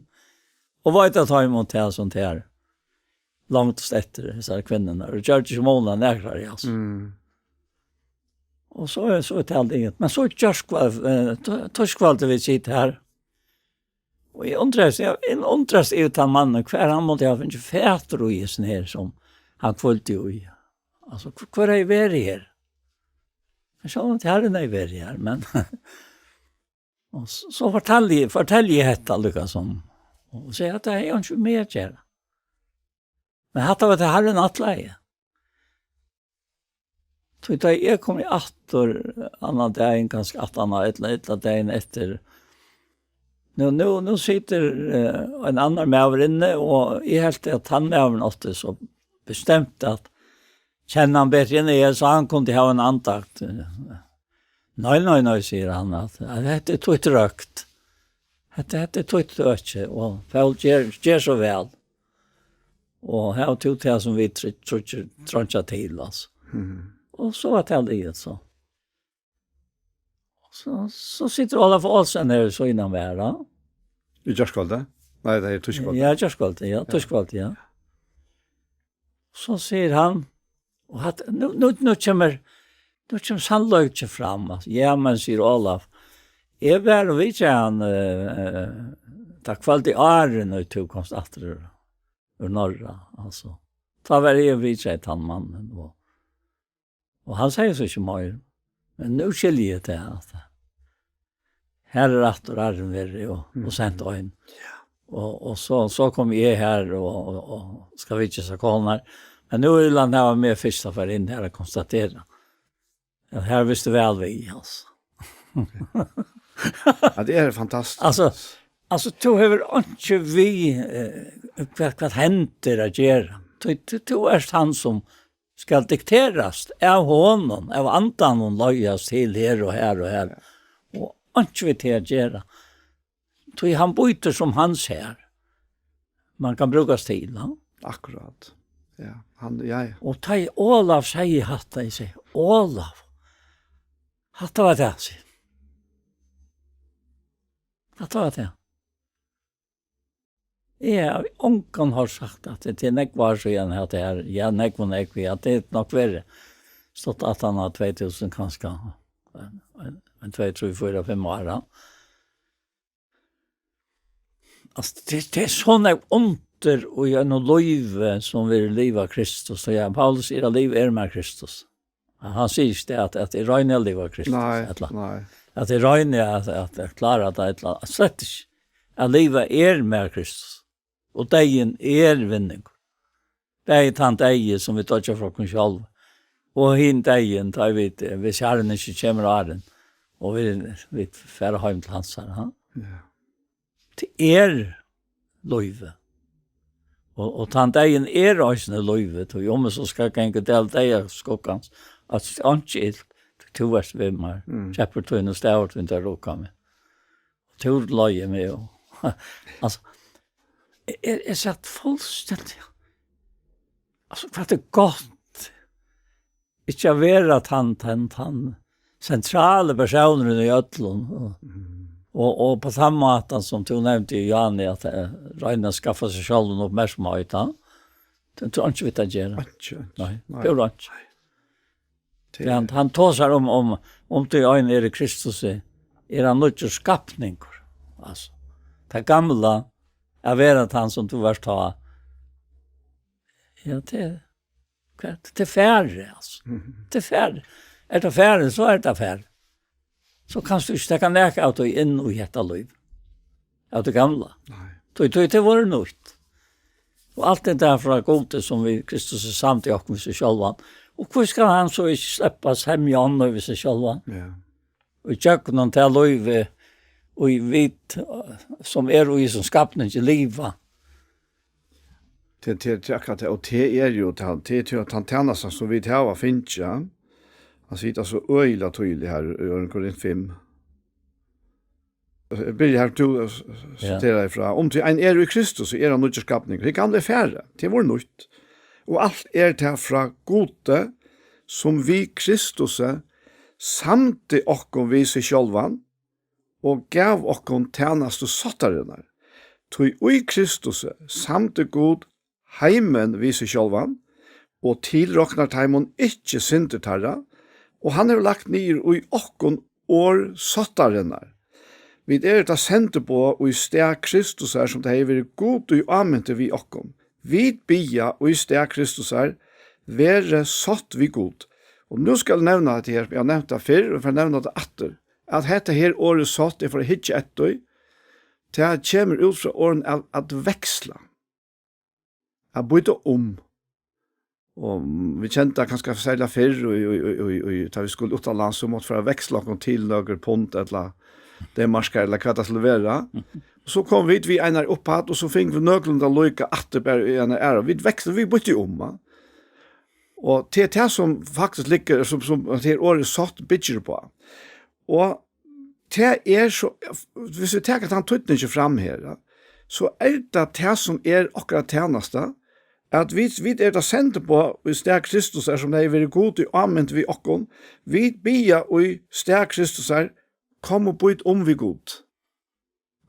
og veita teimum tað sum tað er. Langt eftir, hesar kvinnurnar. Og gjørdi ikki mun á nakrar, ja, altso. Mm. Og so er, so er tað alt. Men so gjørskvøld, eh, t-, týskvøld, vit sita her. Og eg undrast, eg, eg undrast yvir tann mannin, hvar hann mátti hava fingið fatur í hesum her, sum hann hvíldi í. Altso, hv-, hvør hevði verið her? Men sjálvandi Harrin hevði verið her, men og s-, so fortaldi eg, fortaldi eg hetta, líkasum. Og sigi, at tað hevði einki við meg at gera. Men hatta var tað Harrin ætlaði. Tí tá eg kom aftur annan dagin, kanska aftan á ella, ella dagin eftir, nú, nú, nú situr, eh, ein annar maður inni, og eg helt at tann maðurin átti so bestemt at kenna hann betri enn eg, so hann kundi hava ein andakt. Nei, nei, nei, sigur hann, at, at hetta er títt røkt. Hetta, hetta er títt øki, og far, ger, ger so væl. Og hav tú tað sum vit tr-, tríggir treingja til, altso. Mhm. Og so var tað liðugt, so. So, so situr Olaf Olsen her, so innan vær, ja. Í gjárkvøldið? Nei, tað er týskvøldið. Ja, gjárkvøldið, ja, týskvøldið, ja. So sigur hann, og hatt, nú, nú, nú kemur, nú kemur sannleikin fram, altso. Ja, men, sigur Olaf, eg var og vitjaði hann, eh, tað kvøldið áðrenn, og tú komst aftur úr, úr Norra, altso. Tá var eg og vitjaði tann mannin, og, og hann segði so ikki meir. Men nú skilji eg tað, at her er aftur Harrin verið og, og sent ein. Ja. Og, og so, so kom eg her og, og, og skal vitja hesar konurnar. Men nú vil hann hava meg fyrst at fara inn her og konstatera. Ja, her visti væl við, altso. Ja, tað er fantastiskt. Altso, altso, tú hevur einki við, eh, hvat, hvat hendir at gera. Tú, tú, tú ert hann sum skal dikterast av honum, av andanum, leiðast til her og her og her. Ja. Og einki við tað at gera. Tí hann býtur sum hann sær. Man kann brúkast til, ja. Akkurát. Ja, hann, ja, ja. Og tá ið Olaf segði hatta, eg segi, Olaf, hatta var tað, sigi. Hatta var tað. Eg havi ongan har sagt at tað er nógv ár síðan at tað er, ja, nógv og nógv, ja, tað er nokk verið. Stått at hann har tvey túsund kanska, ein, ein, ein tvey, trý, fýra, fimm ár, ja. Altso, tað, tað er so nógv undur í einum lívi sum verður livað Kristus. Og ja, Paulus sigur, at lív er mær Kristus. Hann sigur ikki tað, at, at eg royni at liva Kristus, nei, ella nei. At eg royni at, at, at klára tað, ella slett ikki. At liva er mær Kristus. Og deyðin er vinningur. Bæði tann deyði, sum vit doyggja frá okkum sjálv, og hin deyðin, tá vit, eh, hvis Harrin ikki kemur áðrenn, og vit, vit fara heim til hansara, ha? Ja. Tað er lívið. Og, og tann deyðin er eisini lívið, tí um eg so skal ganga í dal deyðaskuggans, at einki ilt, tú ert við mær, mm, skeppur tín og stavur tín, teir rokna meg. Tú leiðir meg, og, altso, eg, eg, eg sat fullstendig, altso, hvat er gott, ikki at vera tann, tann, tann sentrali persónurin í øllum, og, mm, Og, og på samme måte som du nevnte, Johanne, at eh, royna at skaffa seg sjálvum uppmerksamheit, ja. Det tror jeg ikke vi tar gjøre. Ikke, ikke. Nei, Nei. Det er ikke. Det er han, han tosar om, om, om du ein er í Kristus, er han nýggjur skapningur. Altså, det gamla er verið han som du var ta. Ja, det er, hva er det? Det er færre, altså. Det er færre. Er det færre, så er det færre. Så kanst du ikke tenke nek av det inn i dette liv. Av det gamla. Nei. Tog, tog, det var det nytt. Og alt det der fra Gode som vi Kristus er samt i okken vi seg sjølvan. Og hvor skal han så ikke slippe oss hem i ånden vi seg sjølvan? Ja. Og gjøkken til livet, og i vidt, som er og i som skapning til livet. Til, til, til akkurat det, og det er jo til, til, til at han tjener seg som vi til å finne, ja. Han sier det så øyelig og tydelig her i Korint fem. Jeg blir her til å s- s- Ja. Sitere fra. Om til en er i Kristus, så er han nødt til skapning. Det gamle er færre, det var nytt. Og alt er til fra Gode, som vi Kristus samte okkom vi seg sjølvan, og gav okkom tjenastu sottarinnar. Tog i Kristus samte Gud heimen við seg sjálvan, og tilroknar teimum ikki syndir teirra, og hann hevur lagt niður í okkum orð sáttarinnar. Vit eru tað sendiboð í stað Kristusar, sum tað hevði verið Gud í ámynti við okkum. Vit biðja í stað Kristusar, verið sátt við Gud. Og nú skal eg nevna hetta her, eg havi nevnt tað fyrr, og eg fari at nevna tað aftur, at hetta her orðið sátt, eg fari at hyggja eftir, tað kemur út frá orðinum at, at veksla. At býta um. Og vit kendu tað kanska serliga fyrr, og, og, og, og, og, tá vit skuldu uttanlands, so mátti fara at veksla okkum til nøkur pund, ella D-markar, ella hvat tað skuldi vera. Og so komu vit við einari upphædd, og so fingu vit nøkulunda líka aftur bara í eina aðra. Vit veksla, vit býttu um, va? Og tað er tað sum faktiskt liggur, sum, sum at her orðið sátt byggir uppá. Og tað er so, viss vit taka tann týdningin fram her, ja, so er tað tað sum er okkara tænasta, at vit, vit eru tað sendiboð í stað Kristusar, sum hevði verið Gud í ámynd við okkum. Vit biðja í stað Kristusar, kom og být um við Gud.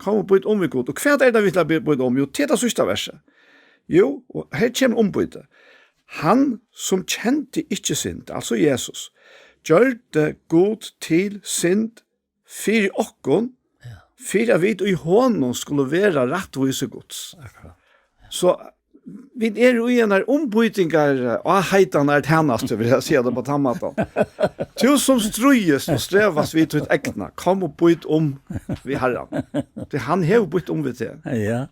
Kom og být um við Gud. Og hvat er tað, vit skulu by-, býta um? Jú, til tað síðsta versið. Jú, og her kemur umbýtið. Hann, sum kendi ikki synd, altso Jesus, gjørdi Gud til synd fyri okkum, Ja. fyri at vit í honum skulu vera rættvísi Guds. Akkurat. So vit eru í eini umbýtingar, eh, á heitan er tænastu, vil eg siga tað á tann mátan. Tú sum stríðist og strevast við títt egna, kom og být um við Harran. Tí hann hevur býtt um við teg. Ja.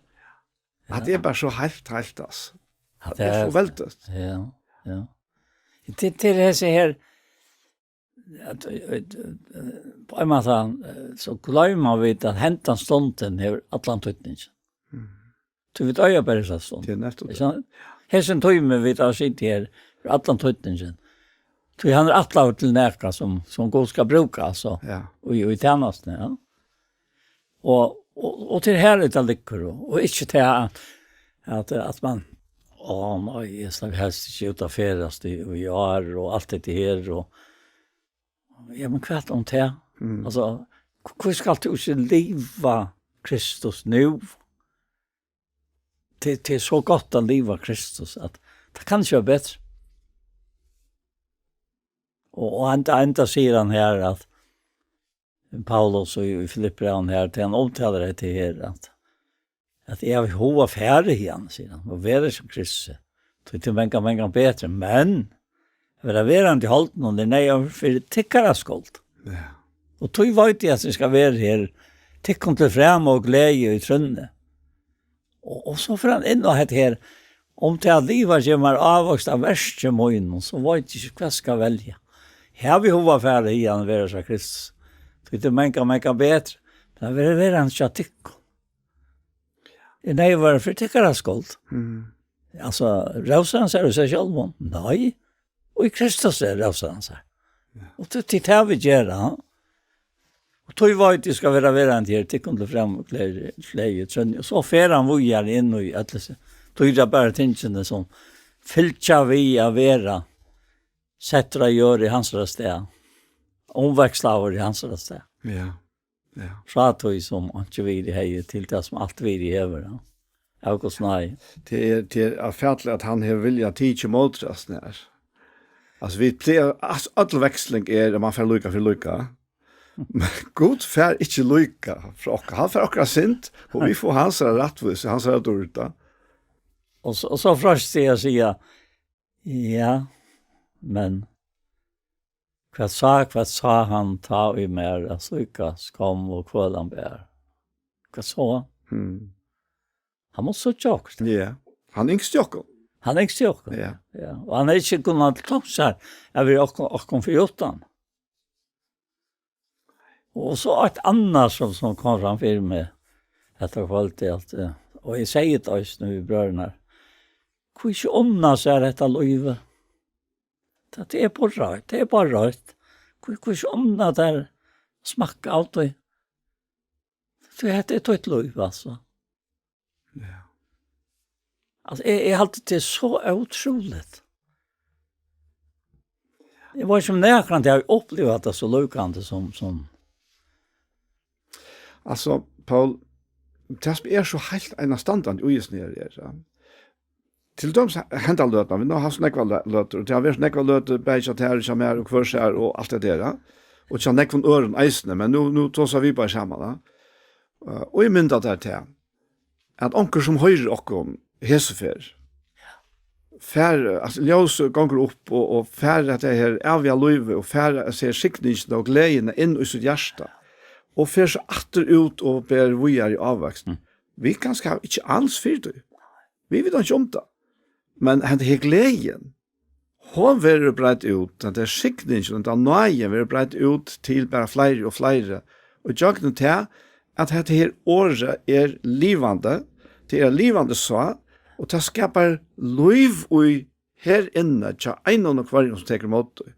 At tað er bara so heilt, heilt, altso. At tað er so veldigt. Ja, ja. Til, til hesi her, at, eh, eh, á ein máta, eh, so gloyma vit at hendan stundin hevur allan týdning. Mm. Tí vit eiga bara hesa stund. Tað er nettupp Ikki tað. Sant? Hesin tími vit hava sitið her, hevur allan týdning. Tí hann er ætlaður til nakað sum, sum Gud skal brúka, altso, Ja. í, í tænastuni, ja. Og, og, og til her er tað liggur, og, og ikki til at, at, at man, «Á, nei, eg skal helst ikki út at ferðast í, í ár», og alt hetta her, og, ja, men hvat um tað? Mm. Altso, hv-, hví skalt tú ikki liva Kristus nú? Tað, tað er so gott at liva Kristus, at tað kann ikki vera betri. Og, og enda, enda sigur hann her, at Paulus og í Filippibrævinum her, tí hann omtalar hetta her, at, at eg havi hug at fara hiðani, sigur hann, og vera sum Kristus. Tí tað er mangan, mangan betri, men at vera verandi í holdinum er neyðugt fyri tykkara skuld. Ja. Og tí veit eg, at eg skal vera her, tykkum til frama og gleði í trúnni. Og, og so fer hann inn á hetta her, um tað at liva gevur mær ávøkst av verki mínum, so veit eg ikki, hvat skal velja. Havi hug at fara hiðani, vera sum Kristus. Tí tað er mangan, mangan betri, men at vera, vera hann hjá tykkum. Er neyðugt fyri tykkara skuld. Mm. Altso, rósa hann sær í seg sjálvum? Nei. Og í Kristus er rósa hann sær. Ja. Og tí, tí tað vit gera, ha? Og tí veit eg skal vera verandi her, tykkum til frama og gleði, gleði, trúnni. Og so fer hann víðari inn í øll hesi dýrabæru tingini sum fylgja við at vera settur á jørð í hansara stað, umvekslaður í hansara stað. Ja. Ja. Frá tí sum einki virði hevði, til tað sum alt virði hevur, ja. August Nai. Tað er, tað er ófatiliga, at hann hevur viljað tikið ímóti hasum her. Altso, vit plaga, altso, øll veksling er, at man fær líka fyri líka. Men Gud fær ikki líka frá okkum. Hann fær okkara synd, og vit fáa hansara rættvísi, hansara dýrd. Og so, og so freistast eg at siga, ja, men hvat sá, hvat sá hann tá í mær, at slíka skomm og kvøl hann ber? Hvat sá hann? Mm. Hann má síggja okkurt. Ja. Hann ynskti okkum. Hann ynskti okkum. Ja. Ja. Og hann hevði ikki kunnað tonkt sær at vera okkum, okkum fyri uttan. Og so eitt annað sum, sum kom fram fyri meg hetta kvøldið, at, eh, og eg segði tað eisini við brøðurnar, hví ikki unna sær hetta lívið? Tað, tað er bara reitt, tað er bara reitt. Hví, hví ikki unna tær smakka av tí? Tí hetta er títt lív, altso. Ja. Altso, eg, eg haldi, tað er so ótrúligt. Eg veit ikki um nakrantíð eg havi upplivað tað so lúkandi sum, sum Altso, Poul, tað sum er so heilt einastandandi í hesum her er, ja. Til dømis henda løtan, vit nú hava havt nógvar lø-, løtur, og tað hava verið nógvar løtur, bæði hjá tær og hjá mær og hvør sær og alt tað har, ja. Og hjá nógvum øðrum eisini, men nú, nú tosa vit bara saman, ja. Eh, og eg myndi tað til, at onkur sum hoyrir okkum hesa ferð, fær, altso, ljósið gongur upp og, og fær hetta her æviga lívið og fær hesa her signingina og gleðina inn í sítt hjarta og fer so aftur út og ber víðari ávøkst. Mm. Vit kanska hava ikki ans fyri tí. Vit vita ikki um tað. Men henda her gleðin, hon verður breidd út, henda her signingin, henda náðin verður breidd út til bara fleiri og fleiri. Og gjøgnum tað, at hetta her orðið er livandi, tað er ein livandi sá, og tað skapar lív í her inni hjá einum og hvørjum sum tekur ímóti tí.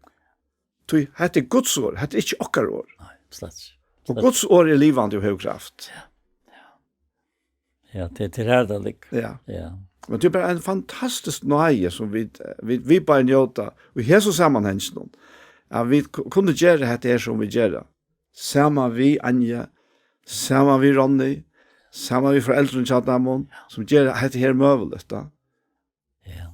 Tí hetta er Guds orð, hetta er ikki okkara orð. Nei, slett. Og Guds orð er livandi og hevur kraft. Ja, ja. Ja, tað, tað er har tað liggur. Ja. Ja. Men tað er bara ein fantastisk náði sum vit, vit, vit bara njóta. Og í hesum samanhanginum, at vit ku-, kunnu gera hetta her sum vit gera. Saman við Anja, saman við Ronny, saman við foreldrunum hjá teimum, sum gera hetta her møguligt, tá. Ja.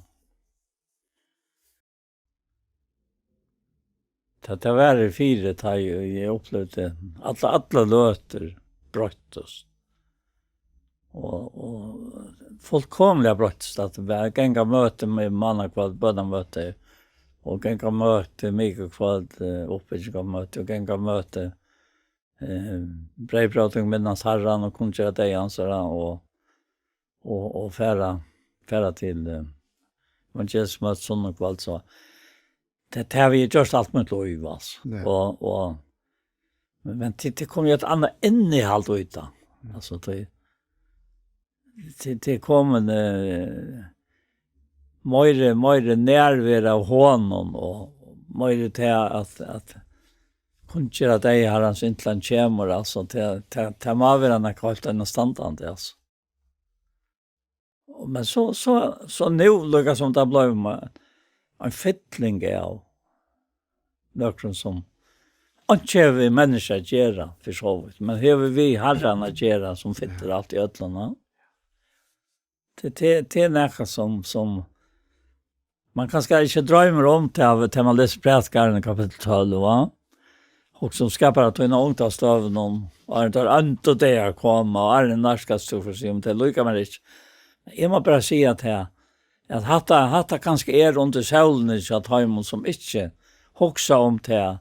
Tá tað var í fyrra, tá eg, eg upplivdi alla, alla løtur broyttust. Og, og fullkomiliga broyttust, at vera, ganga møti við mánakvøld, bønarmøti, og ganga møti mikukvøld, eh, uppbyggingarmøti, og ganga møti, eh, breyðbróting, minnast Harran og kunngera deyða hansara, og, og, og fara, fara til, eh, evangelismøti sunnukvøld, so tað, tað havi eg gjørt alt mítt lív, altso. Ja. Og, og, men, men til, til kom jo eitt annað innihald út av. Mm. Altso, til, til, til komin, eh, meiri, meiri nærvera av honum og meiri til at, at kunngera deyða Harrans inntil hann kemur, altso, til, til, til má vera nakað heilt annað standandi, altso. Men so, so, so nú, líka sum tað bleiv ein, ein fylling av nøkrum sum einki hevur við menniskju at gera, fyri so vítt, men hevur við Harran at gera, sum fyllir alt í øllum, ja. Tað, tað, tað er nakað sum, sum man kanska ikki droymir um, tá, tá man lesur Prædikaran í kapittul tólv, va? Hugsa um skapara tína, ungdómsdøgum, áðrenn teir óndu dagar koma, og áðrenn nærkast tú, fyri at siga, um tað líkar mær ikki. Eg má bara siga at her, at hatta, hatta kanska er undir sólini hjá teimum, sum ikki hugsa um tað,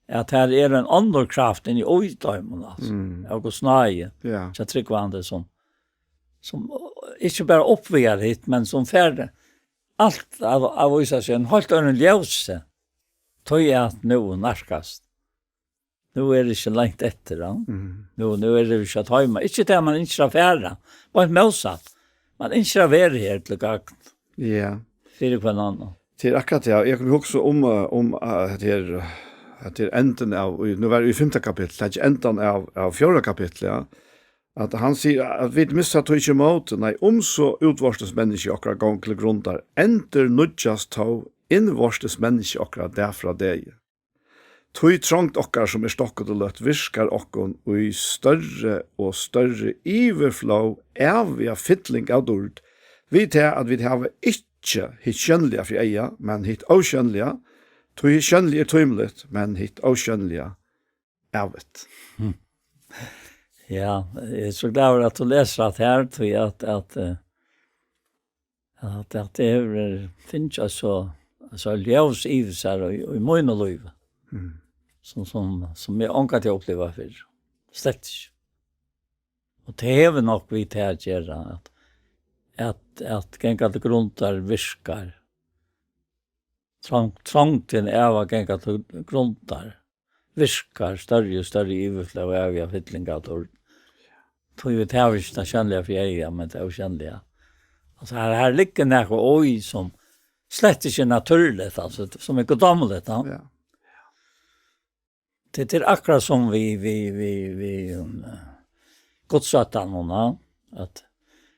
at her er ein onnur kraft inni í teimum, altso, mm, av Guds náði, ja, hjá trúgvandi, sum, sum ikki bara uppvegar hitt, men sum fær alt av, av vísa seg ein heilt øðrum ljósi, tí at nú nærkast. Nú er ikki langt eftir, ja. Mhm. Nú, nú er tað ikki at heima. Ikki tað man ynskir at fara. Beint mótsatt. Man ynskir at vera her til gagn. Ja. Fyri hvønn annan. Tað er akkurát, ja. Eg kom hugsa um, eh, um, eh, at her, at her endan av, í, nú var í fimta kapitli, tað er endan av, av fjórða kapitli, ja. At hann sigur at vit missa tí ikki mótið, nei, um so útvortis menniskja okkara gongur til grundar, endurnýggjast tó innvortis menniskja okkara dag frá degi. Tí trongd okkara, sum er stokkut og løtt, virkar okkum í størri og størri yvirflóð æviga fylling av dýrd, við tað at vit hava ikki hitt sjónliga fyri eyga, men hitt ósjónliga, tí hitt sjónliga er tímiligt, men hitt ósjónliga ævigt. Hm. Ja, eg eri so glaður at tú lesur hatta her, tí at, at, eh, at, at tað hevur, eh, fingið so, so ljós yvir seg í, í mínum lívi, Mm. sum, sum, sum eg ongantíð upplivað fyrr. Slett ikki. Og tað hevur nokk við tað at gera, at, at, at ganga til grundar virkar. Trong-, trongdin av at ganga til grundar virkar størri og størri yvirflóð av, ja, fylling av dýrd. Tí vit hava ikki tað sjónliga fyri eyga, men tað ósjónliga. Altso, her, her liggur nakað í, sum slett ikki er natúrligt, altso, sum er guddómligt, ja. Ja. Tað, tað er akkurát sum við, við, við, við, um, eh, gudsóttan, hon, ja, at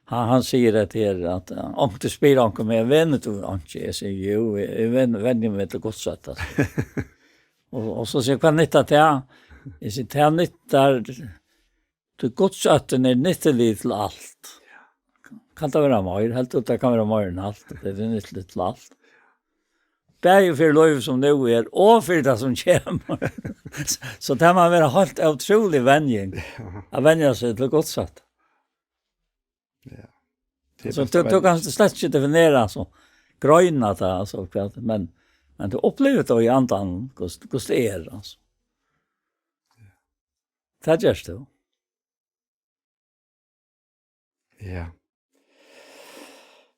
hann, hann sigur at her, at, eh, onkur spyr onkur, "Men venur tú einki?" Eg sigi, "Jú, eg, eg ven-, venji meg til gudsóttan." Og, og so sigur, "Hvat nyttar tað?" Eg sigi, "Tað nyttar, tí gudsóttin er nyttilig til alt." Kann tað vera meir? Heldur tú, tað kann vera meir enn alt? Tað er nyttiligt til alt. Bæði fyri lívið sum nú er, og fyri tað sum kemur. So tað má vera heilt ótrúlig venjing, Ja. at venja seg til gudsóttan. Ja. Tað er So best tú, at tú venja. kanst slett ikki definera, altso, greina tað, altso, hvat, men, men tú upplivir tað í andanum, hvussu, hvussu tað er, altso. Tað gert tú. Ja.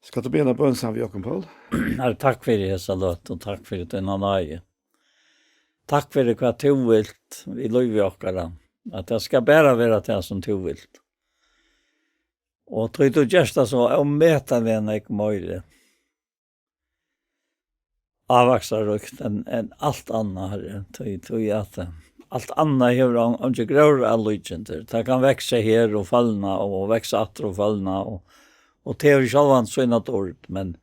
Skalt tú biðja eina bøn saman við okkum, Poul? Herre, takk fyri hesa løtu, og takk fyri tína náði. Takk fyri hvat tú vilt við lívi okkara, at tað skal bara vera tað sum tú vilt. Og tí tú gerst tað so ómetaliga nógv meiri ávakstarríkt enn, enn alt annað, Harri. Tí, tí at, eh, alt annað hevur ein, eingin gróðrarlíkindir. Tað kann vaksa her og følna og vaksa aftur og følna og, og tað hevur sjálvandi sína dýrd, men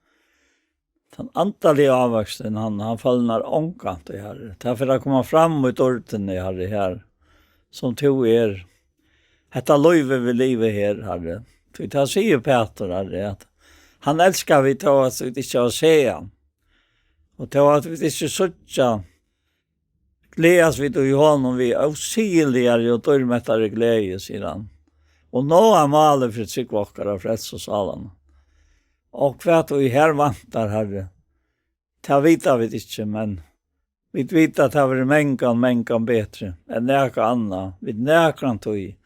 tann andaligi ávøksturin, hann, hann følnar ongantíð, Harri. Tað fer at koma fram í dýrdini, Harri, her, sum tú er. Hetta lívið vit liva her, Harri. Tí tað sigur Pætur, Harri, at hann elskar vit tó, at vit ikki hava sæð hann. Og tó, at vit ikki síggja, gleðast vit í honum við ósigiligari og dýrmættari gleði, sigur hann. Og náa málið fyri trúgv okkara, frelsu sálanna. Og hvat ið her vantar, Harri, tað vita vit ikki, men vit vita, at tað verður mangan, mangan betri enn nakað annað, vit nakrantíð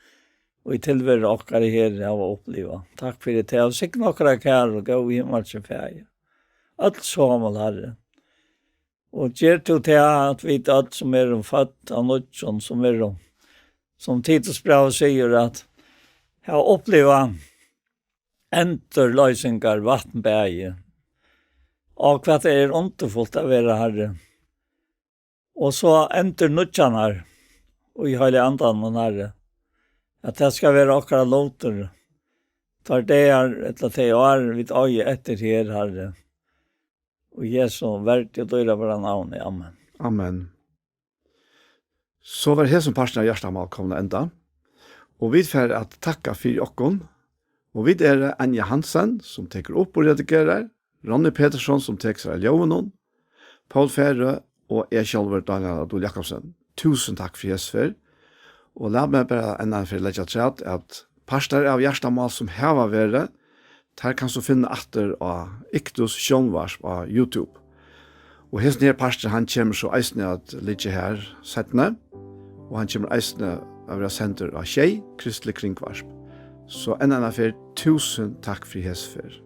í tilveru okkara her hava upplivað. Takk fyri tað, og signa okkara kæru og góði himmalski Faðir. Øll somul, Harri. Og ger tú tað, at vit øll, sum eru fødd av nýggjum, sum eru, sum Titusbrævið sigur, at hava upplivað endurloysingar, vatn bæði. Og hvat tað er undurfult at vera, Harri. Og so endurnýggjarnar í Heilaga Andanum, Harri. At tað skal vera okkara lutur. Teir dagar, ella tey ár, vit eiga eftir her, Harri. Og Jesu verdi og dýrabara navni. Amen. Amen. So var hesin parturin av Hjartamál komin at enda, og vit fara at takka fyri okkum, og vit eru Anja Hansen, sum tekur upp og redigerar, Ronny Petersson, sum tekur sær av ljóðinum, Poul Færø og eg sjálvur, Dánjal Adol Jakobsen. Túsund takk fyri hesa ferð, og lat meg bara enn ein ferð leggja afturat, at partar av Hjartamál, sum hava verið, tær kanst tú finna aftur á Iktus Sjónvarp á YouTube. Og hesin her partur, hann kemur so eisini at liggja her seinni, og hann kemur eisini at vera sendur á Sjey, Kristiligt Kringvarp. So enn eina ferð, túsund takk fyri hesa ferð.